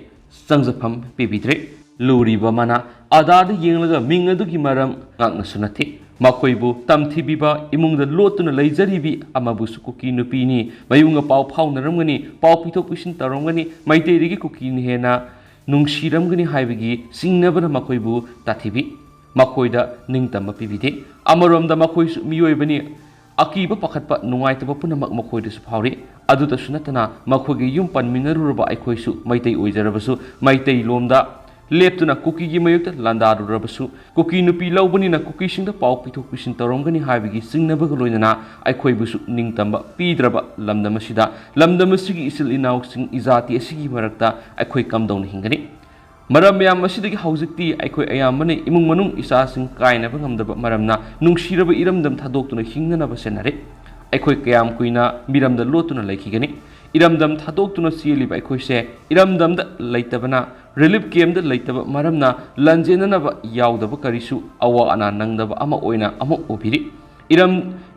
ꯆꯪꯖꯐꯝ ꯄꯤꯕꯤꯗ꯭ꯔꯦ꯫ ꯂꯨꯔꯤꯕ ꯑꯃꯅ ꯑꯙꯥꯔꯗ ꯌꯦꯡꯂꯒ ꯃꯤꯡ ꯑꯗꯨꯒꯤ ꯃꯔꯝ ꯉꯥꯛꯅꯁꯨ ꯅꯠꯇꯦ, ꯃꯈꯣꯏꯕꯨ ꯇꯝꯊꯤꯕꯤꯕ, ꯏꯃꯨꯡꯗ ꯂꯣꯠꯇꯨꯅ ꯂꯩꯖꯔꯤꯕꯤ ꯑꯃꯕꯨꯁꯨ ꯀꯨꯀꯤ ꯅꯨꯄꯤꯅꯤ, ꯃꯌꯨꯝꯒ ꯄꯥꯎ ꯐꯥꯎꯅꯔꯝꯒꯅꯤ, ꯄꯥꯎ ꯄꯤꯊꯣꯛ ꯄꯤꯁꯤꯟ ꯇꯧꯔꯝꯒꯅꯤ, ꯃꯩꯇꯩꯗꯒꯤ ꯀꯨꯀꯤꯅ ꯍꯦꯟꯅ ꯅꯨꯡꯁꯤꯔꯝꯒꯅꯤ ꯍꯥꯏꯕꯒꯤ ꯆꯤꯡꯅꯕꯅ ꯃꯈꯣꯏꯕꯨ ꯇꯥꯊꯤꯕꯤ, ꯃꯈꯣꯏꯗ ꯅꯤꯡꯇꯝꯕ ꯄꯤꯕꯤꯗꯦ꯫ ꯑꯃꯔꯣꯝꯗ ꯃꯈꯣꯏꯁꯨ ꯃꯤꯑꯣꯏꯕꯅꯤ, ꯑꯀꯤꯕ ꯄꯥꯈꯠꯄ ꯅꯨꯡꯉꯥꯏꯇꯕ ꯄꯨꯝꯅꯃꯛ ꯃꯈꯣꯏꯗꯁꯨ ꯐꯥꯎꯔꯤ꯫ ꯑꯗꯨꯇꯁꯨ ꯅꯠꯇꯅ ꯃꯈꯣꯏꯒꯤ ꯌꯨꯝ ꯄꯟꯃꯤꯟꯅꯔꯨꯔꯕ ꯑꯩꯈꯣꯏꯁꯨ ꯃꯩꯇꯩ ꯑꯣꯏꯖꯔꯕꯁꯨ ꯃꯩꯇꯩ ꯂꯣꯝꯗ ꯂꯦꯞꯇꯨꯅ ꯀꯨꯀꯤꯒꯤ ꯃꯥꯌꯣꯛꯇ ꯂꯥꯟꯗꯥꯔꯨꯔꯕꯁꯨ ꯀꯨꯀꯤ ꯅꯨꯄꯤ ꯂꯧꯕꯅꯤꯅ ꯀꯨꯀꯤꯁꯤꯡꯗ ꯄꯥꯎ ꯄꯤꯊꯣꯛ ꯄꯤꯁꯤꯟ ꯇꯧꯔꯝꯒꯅꯤ ꯍꯥꯏꯕꯒꯤ ꯆꯤꯡꯅꯕꯒ ꯂꯣꯏꯅꯅ ꯑꯩꯈꯣꯏꯕꯨꯁꯨ ꯅꯤꯡꯇꯝꯕ ꯄꯤꯗ꯭ꯔꯕ ꯂꯝꯗꯝ ꯑꯁꯤꯗ ꯂꯝꯗꯝ ꯑꯁꯤꯒꯤ ꯏꯆꯤꯜ ꯏꯅꯥꯎꯁꯤꯡ ꯏꯖꯥꯇꯤ ꯑꯁꯤꯒꯤ ꯃꯔꯛꯇ ꯑꯩꯈꯣꯏ ꯀꯝꯗꯧꯅ ꯍꯤꯡꯒꯅꯤ? ꯃꯔꯝ ꯃꯌꯥꯝ ꯑꯁꯤꯗꯒꯤ ꯍꯧꯖꯤꯛꯇꯤ ꯑꯩꯈꯣꯏ ꯑꯌꯥꯝꯕꯅ ꯏꯃꯨꯡ ꯃꯅꯨꯡ ꯏꯆꯥꯁꯤꯡ ꯀꯥꯏꯅꯕ ꯉꯝꯗꯕ ꯃꯔꯝꯅ ꯅꯨꯡꯁꯤꯔꯕ ꯏꯔꯝꯗꯝ ꯊꯥꯗꯣꯛꯇꯨꯅ ꯍꯤꯡꯅꯅꯕ ꯁꯦꯟꯅꯔꯦ꯫ ꯑꯩꯈꯣꯏ ꯀꯌꯥꯝ ꯀꯨꯏꯅ ꯃꯤꯔꯝꯗ ꯂꯣꯠꯇꯨꯅ ꯂꯩꯈꯤꯒꯅꯤ? ꯏꯔꯝꯗꯝ ꯊꯥꯗꯣꯛꯇꯨꯅ ꯆꯦꯜꯂꯤꯕ ꯑꯩꯈꯣꯏꯁꯦ ꯏꯔꯝꯗꯝꯗ ꯂꯩꯇꯕꯅ, ꯔꯤꯂꯤꯐ ꯀꯦꯝꯞꯇ ꯂꯩꯇꯕ ꯃꯔꯝꯅ ꯂꯥꯟꯖꯦꯟꯅꯅꯕ ꯌꯥꯎꯗꯕ ꯀꯔꯤꯁꯨ ꯑꯋꯥ ꯑꯅꯥ ꯅꯪꯗꯕ ꯑꯃ ꯑꯣꯏꯅ ꯑꯃꯨꯛ ꯎꯕꯤꯔꯤ꯫ ꯏꯔꯝ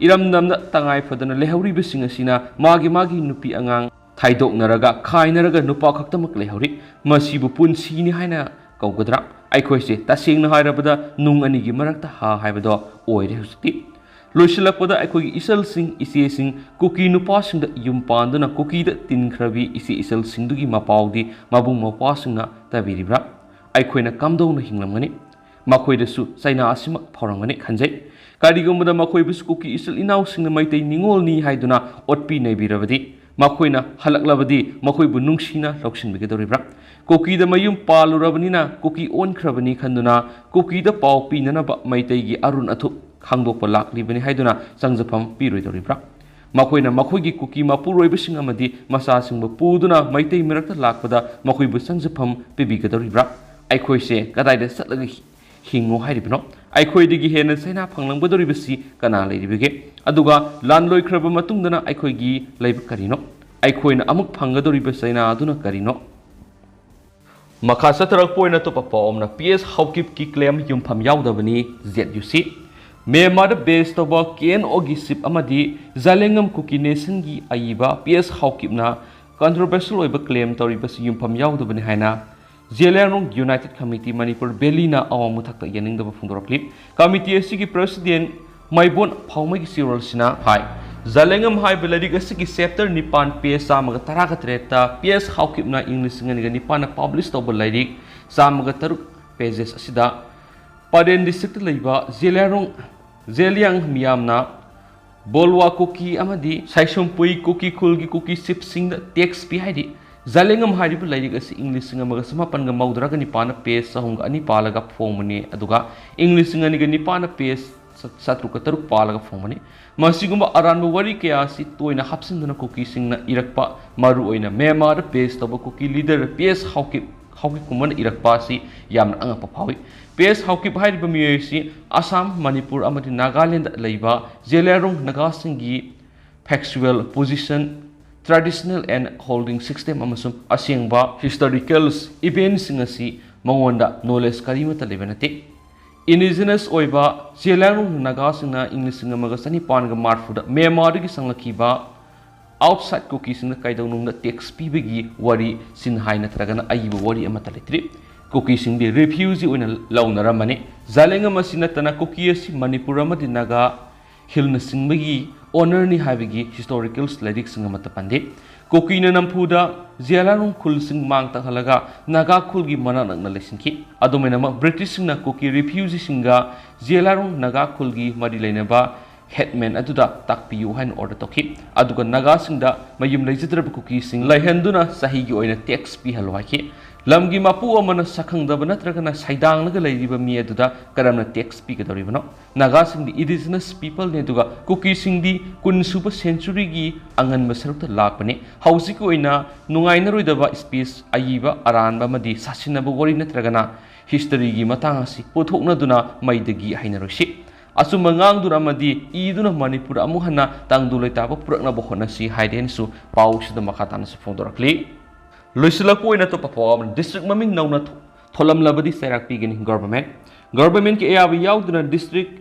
ꯏꯔꯝꯗꯝꯗ ꯇꯉꯥꯏ ꯐꯗꯅ ꯂꯩꯍꯧꯔꯤꯕꯁꯤꯡ ꯑꯁꯤꯅ ꯃꯥꯒꯤ ꯃꯥꯒꯤ ꯅꯨꯄꯤ ꯑꯉꯥꯡ ꯈꯥꯏꯗꯣꯛꯅꯔꯒ, ꯈꯥꯏꯅꯔꯒ ꯅꯨꯄꯥ ꯈꯛꯇꯃꯛ ꯂꯩꯍꯧꯔꯤ꯫ ꯃꯁꯤꯕꯨ ꯄꯨꯟꯁꯤꯅꯤ ꯍꯥꯏꯅ ꯀꯧꯒꯗ꯭ꯔꯥ? ꯑꯩꯈꯣꯏꯁꯦ ꯇꯁꯦꯡꯅ ꯍꯥꯏꯔꯕꯗ ꯅꯨꯡ ꯑꯅꯤꯒꯤ ꯃꯔꯛꯇ ꯍꯥ ꯍꯥꯏꯕꯗꯣ ꯑꯣꯏꯔꯦ ꯍꯧꯖꯤꯛꯇꯤ꯫ ꯂꯣꯏꯁꯤꯜꯂꯛꯄꯗ ꯑꯩꯈꯣꯏꯒꯤ ꯏꯆꯜꯁꯤꯡ, ꯏꯆꯦꯁꯤꯡ ꯀꯨꯀꯤ ꯅꯨꯄꯥꯁꯤꯡꯗ ꯌꯨꯝ ꯄꯥꯟꯗꯨꯅ ꯀꯨꯀꯤꯗ ꯇꯤꯟꯈ꯭ꯔꯕꯤ ꯏꯆꯦ ꯏꯆꯜꯁꯤꯡꯗꯨꯒꯤ ꯃꯄꯥꯎꯗꯤ ꯃꯕꯨꯡ ꯃꯧꯄ꯭ꯋꯥꯁꯤꯡꯅ ꯇꯥꯕꯤꯔꯤꯕ꯭ꯔꯥ? ꯑꯩꯈꯣꯏꯅ ꯀꯝꯗꯧꯅ ꯍꯤꯡꯂꯝꯒꯅꯤ? ꯃꯈꯣꯏꯗꯁꯨ ꯆꯩꯅꯥ ꯑꯁꯤꯃꯛ ꯐꯥꯎꯔꯝꯒꯅꯤ ꯈꯟꯖꯩ꯫ ꯀꯔꯤꯒꯨꯝꯕꯗ ꯃꯈꯣꯏꯕꯨꯁꯨ ꯀꯨꯀꯤ ꯏꯆꯤꯜ ꯏꯅꯥꯎꯁꯤꯡꯅ ꯃꯩꯇꯩ ꯅꯤꯉꯣꯜꯅꯤ ꯍꯥꯏꯗꯨꯅ ꯑꯣꯠꯄꯤ ꯅꯩꯕꯤꯔꯕꯗꯤ, ꯃꯈꯣꯏꯅ ꯍꯜꯂꯛꯂꯕꯗꯤ ꯃꯈꯣꯏꯕꯨ ꯅꯨꯡꯁꯤꯅ ꯂꯧꯁꯤꯟꯕꯤꯒꯗꯧꯔꯤꯕ꯭ꯔꯥ? ꯀꯨꯀꯤꯗ ꯃꯌꯨꯝ ꯄꯥꯜꯂꯨꯔꯕꯅꯤꯅ ꯀꯨꯀꯤ ꯑꯣꯟꯈ꯭ꯔꯕꯅꯤ ꯈꯟꯗꯨꯅ ꯀꯨꯀꯤꯗ ꯄꯥꯎ ꯄꯤꯅꯅꯕ ꯃꯩꯇꯩꯒꯤ ꯑꯔꯨꯟ ꯑꯊꯨꯞ ꯈꯪꯗꯣꯛꯄ ꯂꯥꯛꯂꯤꯕꯅꯤ ꯍꯥꯏꯗꯨꯅ ꯆꯪꯖꯐꯝ ꯄꯤꯔꯣꯏꯗꯧꯔꯤꯕ꯭ꯔꯥ? ꯃꯈꯣꯏꯅ ꯃꯈꯣꯏꯒꯤ ꯀꯨꯀꯤ ꯃꯄꯨꯔꯣꯏꯕꯁꯤꯡ ꯑꯃꯗꯤ ꯃꯆꯥꯁꯤꯡꯕꯨ ꯄꯨꯗꯨꯅ ꯃꯩꯇꯩ ꯃꯔꯛꯇ ꯂꯥꯛꯄꯗ ꯃꯈꯣꯏꯕꯨ ꯆꯪꯖꯐꯝ ꯄꯤꯕꯤꯒꯗꯧꯔꯤꯕ꯭ꯔꯥ? ꯑꯩꯈꯣꯏꯁꯦ ꯀꯗꯥꯏꯗ ꯆꯠꯂꯒ ꯍꯤꯡꯉꯣ ꯍꯥꯏꯔꯤꯕꯅꯣ? ꯑꯩꯈꯣꯏꯗꯒꯤ ꯍꯦꯟꯅ ꯆꯩꯅꯥ ꯐꯪꯂꯝꯒꯗꯧꯔꯤꯕꯁꯤ ꯀꯅꯥ ꯂꯩꯔꯤꯕꯒꯦ? ꯑꯗꯨꯒ ꯂꯥꯟ ꯂꯣꯏꯈ꯭ꯔꯕ ꯃꯇꯨꯡꯗꯅ ꯑꯩꯈꯣꯏꯒꯤ ꯂꯩꯕ ꯀꯔꯤꯅꯣ? ꯑꯩꯈꯣꯏꯅ ꯑꯃꯨꯛ ꯐꯪꯒꯗꯧꯔꯤꯕ ꯆꯩꯅꯥ ꯑꯗꯨꯅ ꯀꯔꯤꯅꯣ? ꯃꯈꯥ ꯆꯠꯊꯔꯛꯄ ꯑꯣꯏꯅ ꯑꯇꯣꯞꯄ ꯄꯥꯎ ꯑꯃꯅ, ꯄꯤ ꯑꯦꯁ ꯍꯥꯎꯀꯤꯞꯀꯤ ꯀ꯭ꯂꯦꯝ ꯌꯨꯝꯐꯝ ꯌꯥꯎꯗꯕꯅꯤ, ꯖꯦꯠ ꯌꯨ ꯁꯤ꯫ ꯃ꯭ꯌꯥꯟꯃꯥꯔꯗ ꯕꯦꯁ ꯇꯧꯕ ꯀꯦ ꯑꯦꯟ ꯑꯣꯒꯤ ꯆꯤꯞ ꯑꯃꯗꯤ ꯖꯥꯂꯦꯡꯉꯝ ꯀꯨꯀꯤ ꯅꯦꯁꯟꯒꯤ ꯑꯏꯕ ꯄꯤ ꯑꯦꯁ ꯍꯥꯎꯀꯤꯞꯅ ꯀꯟꯇ꯭ꯔꯣꯚꯔꯁꯤꯌꯦꯜ ꯑꯣꯏꯕ ꯀ꯭ꯂꯦꯝ ꯇꯧꯔꯤꯕꯁꯤ ꯌꯨꯝꯐꯝ ꯌꯥꯎꯗꯕꯅꯤ ꯍꯥꯏꯅ ꯖꯦꯂꯤꯌꯥꯡꯔꯣꯡ ꯌꯨꯅꯥꯏꯇꯦꯗ ꯀꯃꯤꯇꯤ ꯃꯅꯤꯄꯨꯔ ꯕꯦꯂꯤꯅ ꯑꯋꯥꯡꯕ ꯊꯥꯛꯇ ꯌꯥꯅꯤꯡꯗꯕ ꯐꯣꯡꯗꯣꯔꯛꯂꯤ꯫ ꯀꯃꯤꯇꯤ ꯑꯁꯤꯒꯤ ꯄ꯭ꯔꯁꯤꯗꯦꯟ ꯃꯥꯏꯕꯣꯟ ꯐꯥꯎꯃꯩꯒꯤ ꯆꯦꯔꯣꯜꯁꯤꯅ ꯍꯥꯏ, ꯖꯥꯂꯦꯡꯉꯝ ꯍꯥꯏꯕ ꯂꯥꯏꯔꯤꯛ ꯑꯁꯤꯒꯤ ꯆꯦꯞꯇꯔ ꯅꯤꯄꯥꯟ, ꯄꯦꯖ ꯆꯥꯝꯃꯒ ꯇꯔꯥꯒ ꯇꯔꯦꯠꯇ ꯄꯤ ꯑꯦꯁ ꯍꯥꯎꯀꯤꯞꯅ ꯏꯪ ꯂꯤꯁꯤꯡ ꯑꯅꯤꯒ ꯅꯤꯄꯥꯟꯗ ꯄꯕ꯭ꯂꯤꯁ ꯇꯧꯕ ꯂꯥꯏꯔꯤꯛ ꯆꯥꯝꯃꯒ ꯇꯔꯨꯛ ꯄꯦꯖꯦꯁ ꯑꯁꯤꯗ ꯄꯔꯦꯟ ꯗꯤꯁꯇ꯭ꯔꯤꯛꯇ ꯂꯩꯕ ꯖꯦꯂꯤꯌꯥꯡꯔꯣꯡ, ꯖꯦꯂꯤꯌꯥꯡ ꯃꯤꯌꯥꯝꯅ ꯕꯣꯜꯋꯥ ꯀꯨꯀꯤ ꯑꯃꯗꯤ ꯁꯥꯏꯁꯨꯝꯄꯨꯏ ꯀꯨꯀꯤ ꯈꯨꯜꯒꯤ ꯀꯨꯀꯤ ꯆꯤꯞꯁꯤꯡꯗ ꯇꯦꯛꯁ ꯄꯤ ꯍꯥꯏꯔꯤ꯫ ꯖꯥꯂꯦꯡꯉꯝ ꯍꯥꯏꯔꯤꯕ ꯂꯥꯏꯔꯤꯛ ꯑꯁꯤ ꯏꯪ ꯂꯤꯁꯤꯡ ꯑꯃꯒ ꯆꯃꯥꯄꯟꯒ ꯃꯧꯗ꯭ꯔꯥꯒ ꯅꯤꯄꯥꯟꯗ ꯄꯦꯖ ꯆꯍꯨꯝꯒ ꯑꯅꯤ ꯄꯥꯜꯂꯒ ꯐꯣꯡꯕꯅꯤ, ꯑꯗꯨꯒ ꯏꯪ ꯂꯤꯁꯤꯡ ꯑꯅꯤꯒ ꯅꯤꯄꯥꯟꯗ ꯄꯦꯖ ꯆꯥ-, ꯆꯥꯇ꯭ꯔꯨꯛꯀ ꯇꯔꯨꯛ ꯄꯥꯜꯂꯒ ꯐꯣꯡꯕꯅꯤ꯫ ꯃꯁꯤꯒꯨꯝꯕ ꯑꯔꯥꯟꯕ ꯋꯥꯔꯤ ꯀꯌꯥ ꯑꯁꯤ ꯇꯣꯏꯅ ꯍꯥꯞꯆꯤꯟꯗꯨꯅ ꯀꯨꯀꯤꯁꯤꯡꯅ ꯏꯔꯛꯄ, ꯃꯔꯨꯑꯣꯏꯅ ꯃ꯭ꯌꯥꯟꯃꯥꯔꯗ ꯕꯦꯁ ꯇꯧꯕ ꯀꯨꯀꯤ ꯂꯤꯗꯔ ꯄꯤ ꯑꯦꯁ ꯍꯥꯎꯀꯤꯞ ꯍꯥꯎꯀꯤꯞꯀꯨꯝꯕꯅ ꯏꯔꯛꯄ ꯑꯁꯤ ꯌꯥꯝꯅ ꯑꯉꯛꯄ ꯐꯥꯎꯏ꯫ ꯄꯤ ꯑꯦꯁ ꯍꯥꯎꯀꯤꯞ ꯍꯥꯏꯔꯤꯕ ꯃꯤꯑꯣꯏ ꯑꯁꯤ ꯑꯁꯥꯝ, ꯃꯅꯤꯄꯨꯔ ꯑꯃꯗꯤ ꯅꯥꯒꯥꯂꯦꯟꯗ ꯂꯩꯕ Zeliangrong ꯅꯥꯒꯥꯁꯤꯡꯒꯤ factual position, traditional and holding system ꯑꯃꯁꯨꯡ ꯑꯁꯦꯡꯕ historical eventꯁꯤꯡ ꯑꯁꯤ ꯃꯉꯣꯟꯗ knowledge ꯀꯔꯤꯃꯠꯇ ꯂꯩꯕ ꯅꯠꯇꯦ꯫ Indigenous ꯑꯣꯏꯕ ꯖꯦꯂꯤꯌꯥꯡꯔꯣꯡ ꯅꯥꯒꯥꯁꯤꯡꯅ ꯏꯪ ꯂꯤꯁꯤꯡ ꯑꯃꯒ ꯆꯅꯤꯄꯥꯟꯒ ꯃꯔꯤꯐꯨꯗ ꯃ꯭ꯌꯥꯟꯃꯥꯔꯗꯒꯤ ꯆꯪꯂꯛꯈꯤꯕ outside ꯀꯨꯀꯤꯁꯤꯡꯗ ꯀꯩꯗꯧꯅꯨꯡꯗ tax ꯄꯤꯕꯒꯤ ꯋꯥꯔꯤ ꯁꯤꯟꯍꯥꯏ ꯅꯠꯇ꯭ꯔꯒꯅ ꯑꯏꯕ ꯋꯥꯔꯤ ꯑꯃꯠꯇ ꯂꯩꯇ꯭ꯔꯤ꯫ ꯀꯨꯀꯤꯁꯤꯡꯗꯤ refugee ꯑꯣꯏꯅ ꯂꯧꯅꯔꯝꯕꯅꯤ꯫ ꯖꯦꯂꯤꯌꯥꯡꯔꯣꯡ ꯑꯁꯤ ꯅꯠꯇꯅ ꯀꯨꯀꯤ ꯑꯁꯤ ꯃꯅꯤꯄꯨꯔ ꯑꯃꯗꯤ ꯅꯥꯒꯥ ꯍꯤꯜꯅꯆꯤꯡꯕꯒꯤ ownerꯅꯤ ꯍꯥꯏꯕꯒꯤ historical ꯂꯥꯏꯔꯤꯛꯁꯤꯡ ꯑꯃꯠꯇ ꯄꯟꯗꯦ꯫ ꯀꯨꯀꯤꯅ ꯅꯝꯐꯨꯗ ꯖꯦꯂꯤꯌꯥꯡꯔꯣꯡ ꯈꯨꯜꯁꯤꯡ ꯃꯥꯡ ꯇꯥꯛꯍꯜꯂꯒ ꯅꯥꯒꯥ ꯈꯨꯜꯒꯤ ꯃꯅꯥꯛ ꯅꯛꯅ ꯂꯩꯁꯤꯟꯈꯤ꯫ ꯑꯗꯨꯃꯥꯏꯅꯃꯛ ꯕ꯭ꯔꯤꯇꯤꯁꯁꯤꯡꯅ ꯀꯨꯀꯤ refugeeꯁꯤꯡꯒ ꯖꯦꯂꯤꯌꯥꯡꯔꯣꯡ ꯅꯥꯒꯥ ꯈꯨꯜꯒꯤ ꯃꯔꯤ ꯂꯩꯅꯕ headman ꯑꯗꯨꯗ ꯇꯥꯛꯄꯤꯌꯨ ꯍꯥꯏꯅ order ꯇꯧꯈꯤ꯫ ꯑꯗꯨꯒ ꯅꯥꯒꯥꯁꯤꯡꯗ ꯃꯌꯨꯝ ꯂꯩꯖꯗ꯭ꯔꯕ ꯀꯨꯀꯤꯁꯤꯡ ꯂꯩꯍꯟꯗꯨꯅ ꯆꯍꯤꯒꯤ ꯑꯣꯏꯅ tax ꯄꯤꯍꯜꯂꯨ ꯍꯥꯏꯈꯤ꯫ ꯂꯝꯒꯤ ꯃꯄꯨ ꯑꯃꯅ ꯁꯛꯈꯪꯗꯕ ꯅꯠꯇ꯭ꯔꯒꯅ ꯁꯩꯗꯥꯡꯂꯒ ꯂꯩꯔꯤꯕ ꯃꯤ ꯑꯗꯨꯗ ꯀꯔꯝꯅ tax ꯄꯤꯒꯗꯧꯔꯤꯕꯅꯣ? ꯅꯥꯒꯥꯁꯤꯡꯗꯤ indigenous peopleꯅꯤ, ꯑꯗꯨꯒ ꯀꯨꯀꯤꯁꯤꯡꯗꯤ ꯀꯨꯟꯁꯨꯕ centuryꯒꯤ ꯑꯉꯟꯕ ꯁꯔꯨꯛꯇ ꯂꯥꯛꯄꯅꯤ꯫ ꯍꯧꯖꯤꯛꯀꯤ ꯑꯣꯏꯅ ꯅꯨꯡꯉꯥꯏꯅꯔꯣꯏꯗꯕ speech, ꯑꯏꯕ ꯑꯔꯥꯟꯕ ꯑꯃꯗꯤ ꯁꯥꯁꯤꯟꯅꯕ ꯋꯥꯔꯤ ꯅꯠꯇ꯭ꯔꯒꯅ historyꯒꯤ ꯃꯇꯥꯡ ꯑꯁꯤ ꯄꯨꯊꯣꯛꯅꯗꯨꯅ ꯃꯩꯗꯒꯤ ꯍꯩꯅꯔꯣꯏꯁꯤ꯫ ꯑꯆꯨꯝꯕ ꯉꯥꯡꯗꯨꯅ ꯑꯃꯗꯤ ꯏꯗꯨꯅ ꯃꯅꯤꯄꯨꯔ ꯑꯃꯨꯛ ꯍꯟꯅ ꯇꯪꯗꯨ ꯂꯩꯇꯥꯕ ꯄꯨꯔꯛꯅꯕ ꯍꯣꯠꯅꯁꯤ ꯍꯥꯏꯗꯦꯅꯁꯨ ꯄꯥꯎꯁꯤꯗ ꯃꯈꯥ ꯇꯥꯅꯁꯨ ꯐꯣꯡꯗꯣꯔꯛꯂꯤ꯫ ꯂꯣꯏꯁꯤꯜꯂꯛꯄ ꯑꯣꯏꯅ ꯑꯇꯣꯞꯄ ꯄꯥꯎ ꯑꯃꯅ, district ꯃꯃꯤꯡ ꯅꯧꯅ ꯊꯣ-, ꯊꯣꯜꯂꯝꯂꯕꯗꯤ ꯆꯩꯔꯥꯛ ꯄꯤꯒꯅꯤ government꯫ Governmentꯀꯤ ꯑꯌꯥꯕ ꯌꯥꯎꯗꯅ district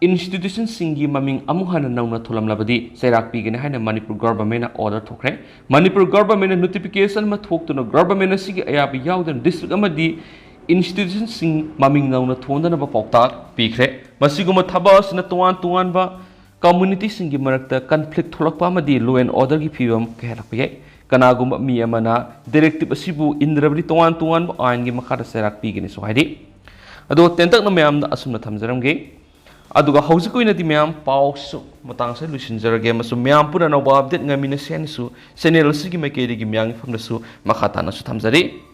institutionꯁꯤꯡꯒꯤ ꯃꯃꯤꯡ ꯑꯃꯨꯛ ꯍꯟꯅ ꯅꯧꯅ ꯊꯣꯜꯂꯝꯂꯕꯗꯤ ꯆꯩꯔꯥꯛ ꯄꯤꯒꯅꯤ ꯍꯥꯏꯅ ꯃꯅꯤꯄꯨꯔ governmentꯅ order ꯊꯣꯛꯈ꯭ꯔꯦ꯫ ꯃꯅꯤꯄꯨꯔ governmentꯅ notification ꯑꯃ ꯊꯣꯛꯇꯨꯅ government ꯑꯁꯤꯒꯤ ꯑꯌꯥꯕ ꯌꯥꯎꯗꯅ district ꯑꯃꯗꯤ institutionꯁꯤꯡ ꯃꯃꯤꯡ ꯅꯧꯅ ꯊꯣꯟꯗꯅꯕ ꯄꯥꯎꯇꯥꯛ ꯄꯤꯈ꯭ꯔꯦ꯫ ꯃꯁꯤꯒꯨꯝꯕ ꯊꯕꯛ ꯑꯁꯤꯅ ꯇꯣꯉꯥꯟ ꯇꯣꯉꯥꯟꯕ communityꯁꯤꯡꯒꯤ ꯃꯔꯛꯇ conflict ꯊꯣꯛꯂꯛꯄ ꯑꯃꯗꯤ law and orderꯒꯤ ꯐꯤꯕꯝ ꯀꯥꯏꯍꯜꯂꯛꯄ ꯌꯥꯏ꯫ ꯀꯅꯥꯒꯨꯝꯕ ꯃꯤ ꯑꯃꯅ directive ꯑꯁꯤꯕꯨ ꯏꯟꯗ꯭ꯔꯕꯗꯤ ꯇꯣꯉꯥꯟ ꯇꯣꯉꯥꯟꯕ ꯑꯥꯏꯟꯒꯤ ꯃꯈꯥꯗ ꯆꯩꯔꯥꯛ ꯄꯤꯒꯅꯤꯁꯨ ꯍꯥꯏꯔꯤ꯫ ꯑꯗꯣ ꯇꯦꯟꯇꯛꯅ ꯃꯌꯥꯝꯗ ꯑꯁꯨꯝꯅ ꯊꯝꯖꯔꯝꯒꯦ꯫ ꯑꯗꯨꯒ ꯍꯧꯖꯤꯛꯀꯤ ꯑꯣꯏꯅꯗꯤ ꯃꯌꯥꯝ ꯄꯥꯎꯁꯤꯁꯨ ꯃꯇꯥꯡꯁꯤꯗ ꯂꯣꯏꯁꯤꯟꯖꯔꯒꯦ, ꯑꯃꯁꯨꯡ ꯃꯌꯥꯝ ꯄꯨꯝꯅ ꯑꯅꯧꯕ update ꯉꯥꯏꯃꯤꯟꯅꯁꯤ ꯍꯥꯏꯅꯁꯨ channel ꯑꯁꯤꯒꯤ ꯃꯥꯏꯀꯩꯗꯒꯤ ꯃꯌꯥꯝꯒꯤ ꯃꯐꯝꯗꯁꯨ ꯃꯈꯥ ꯇꯥꯅꯁꯨ ꯊꯝꯖꯔꯤ꯫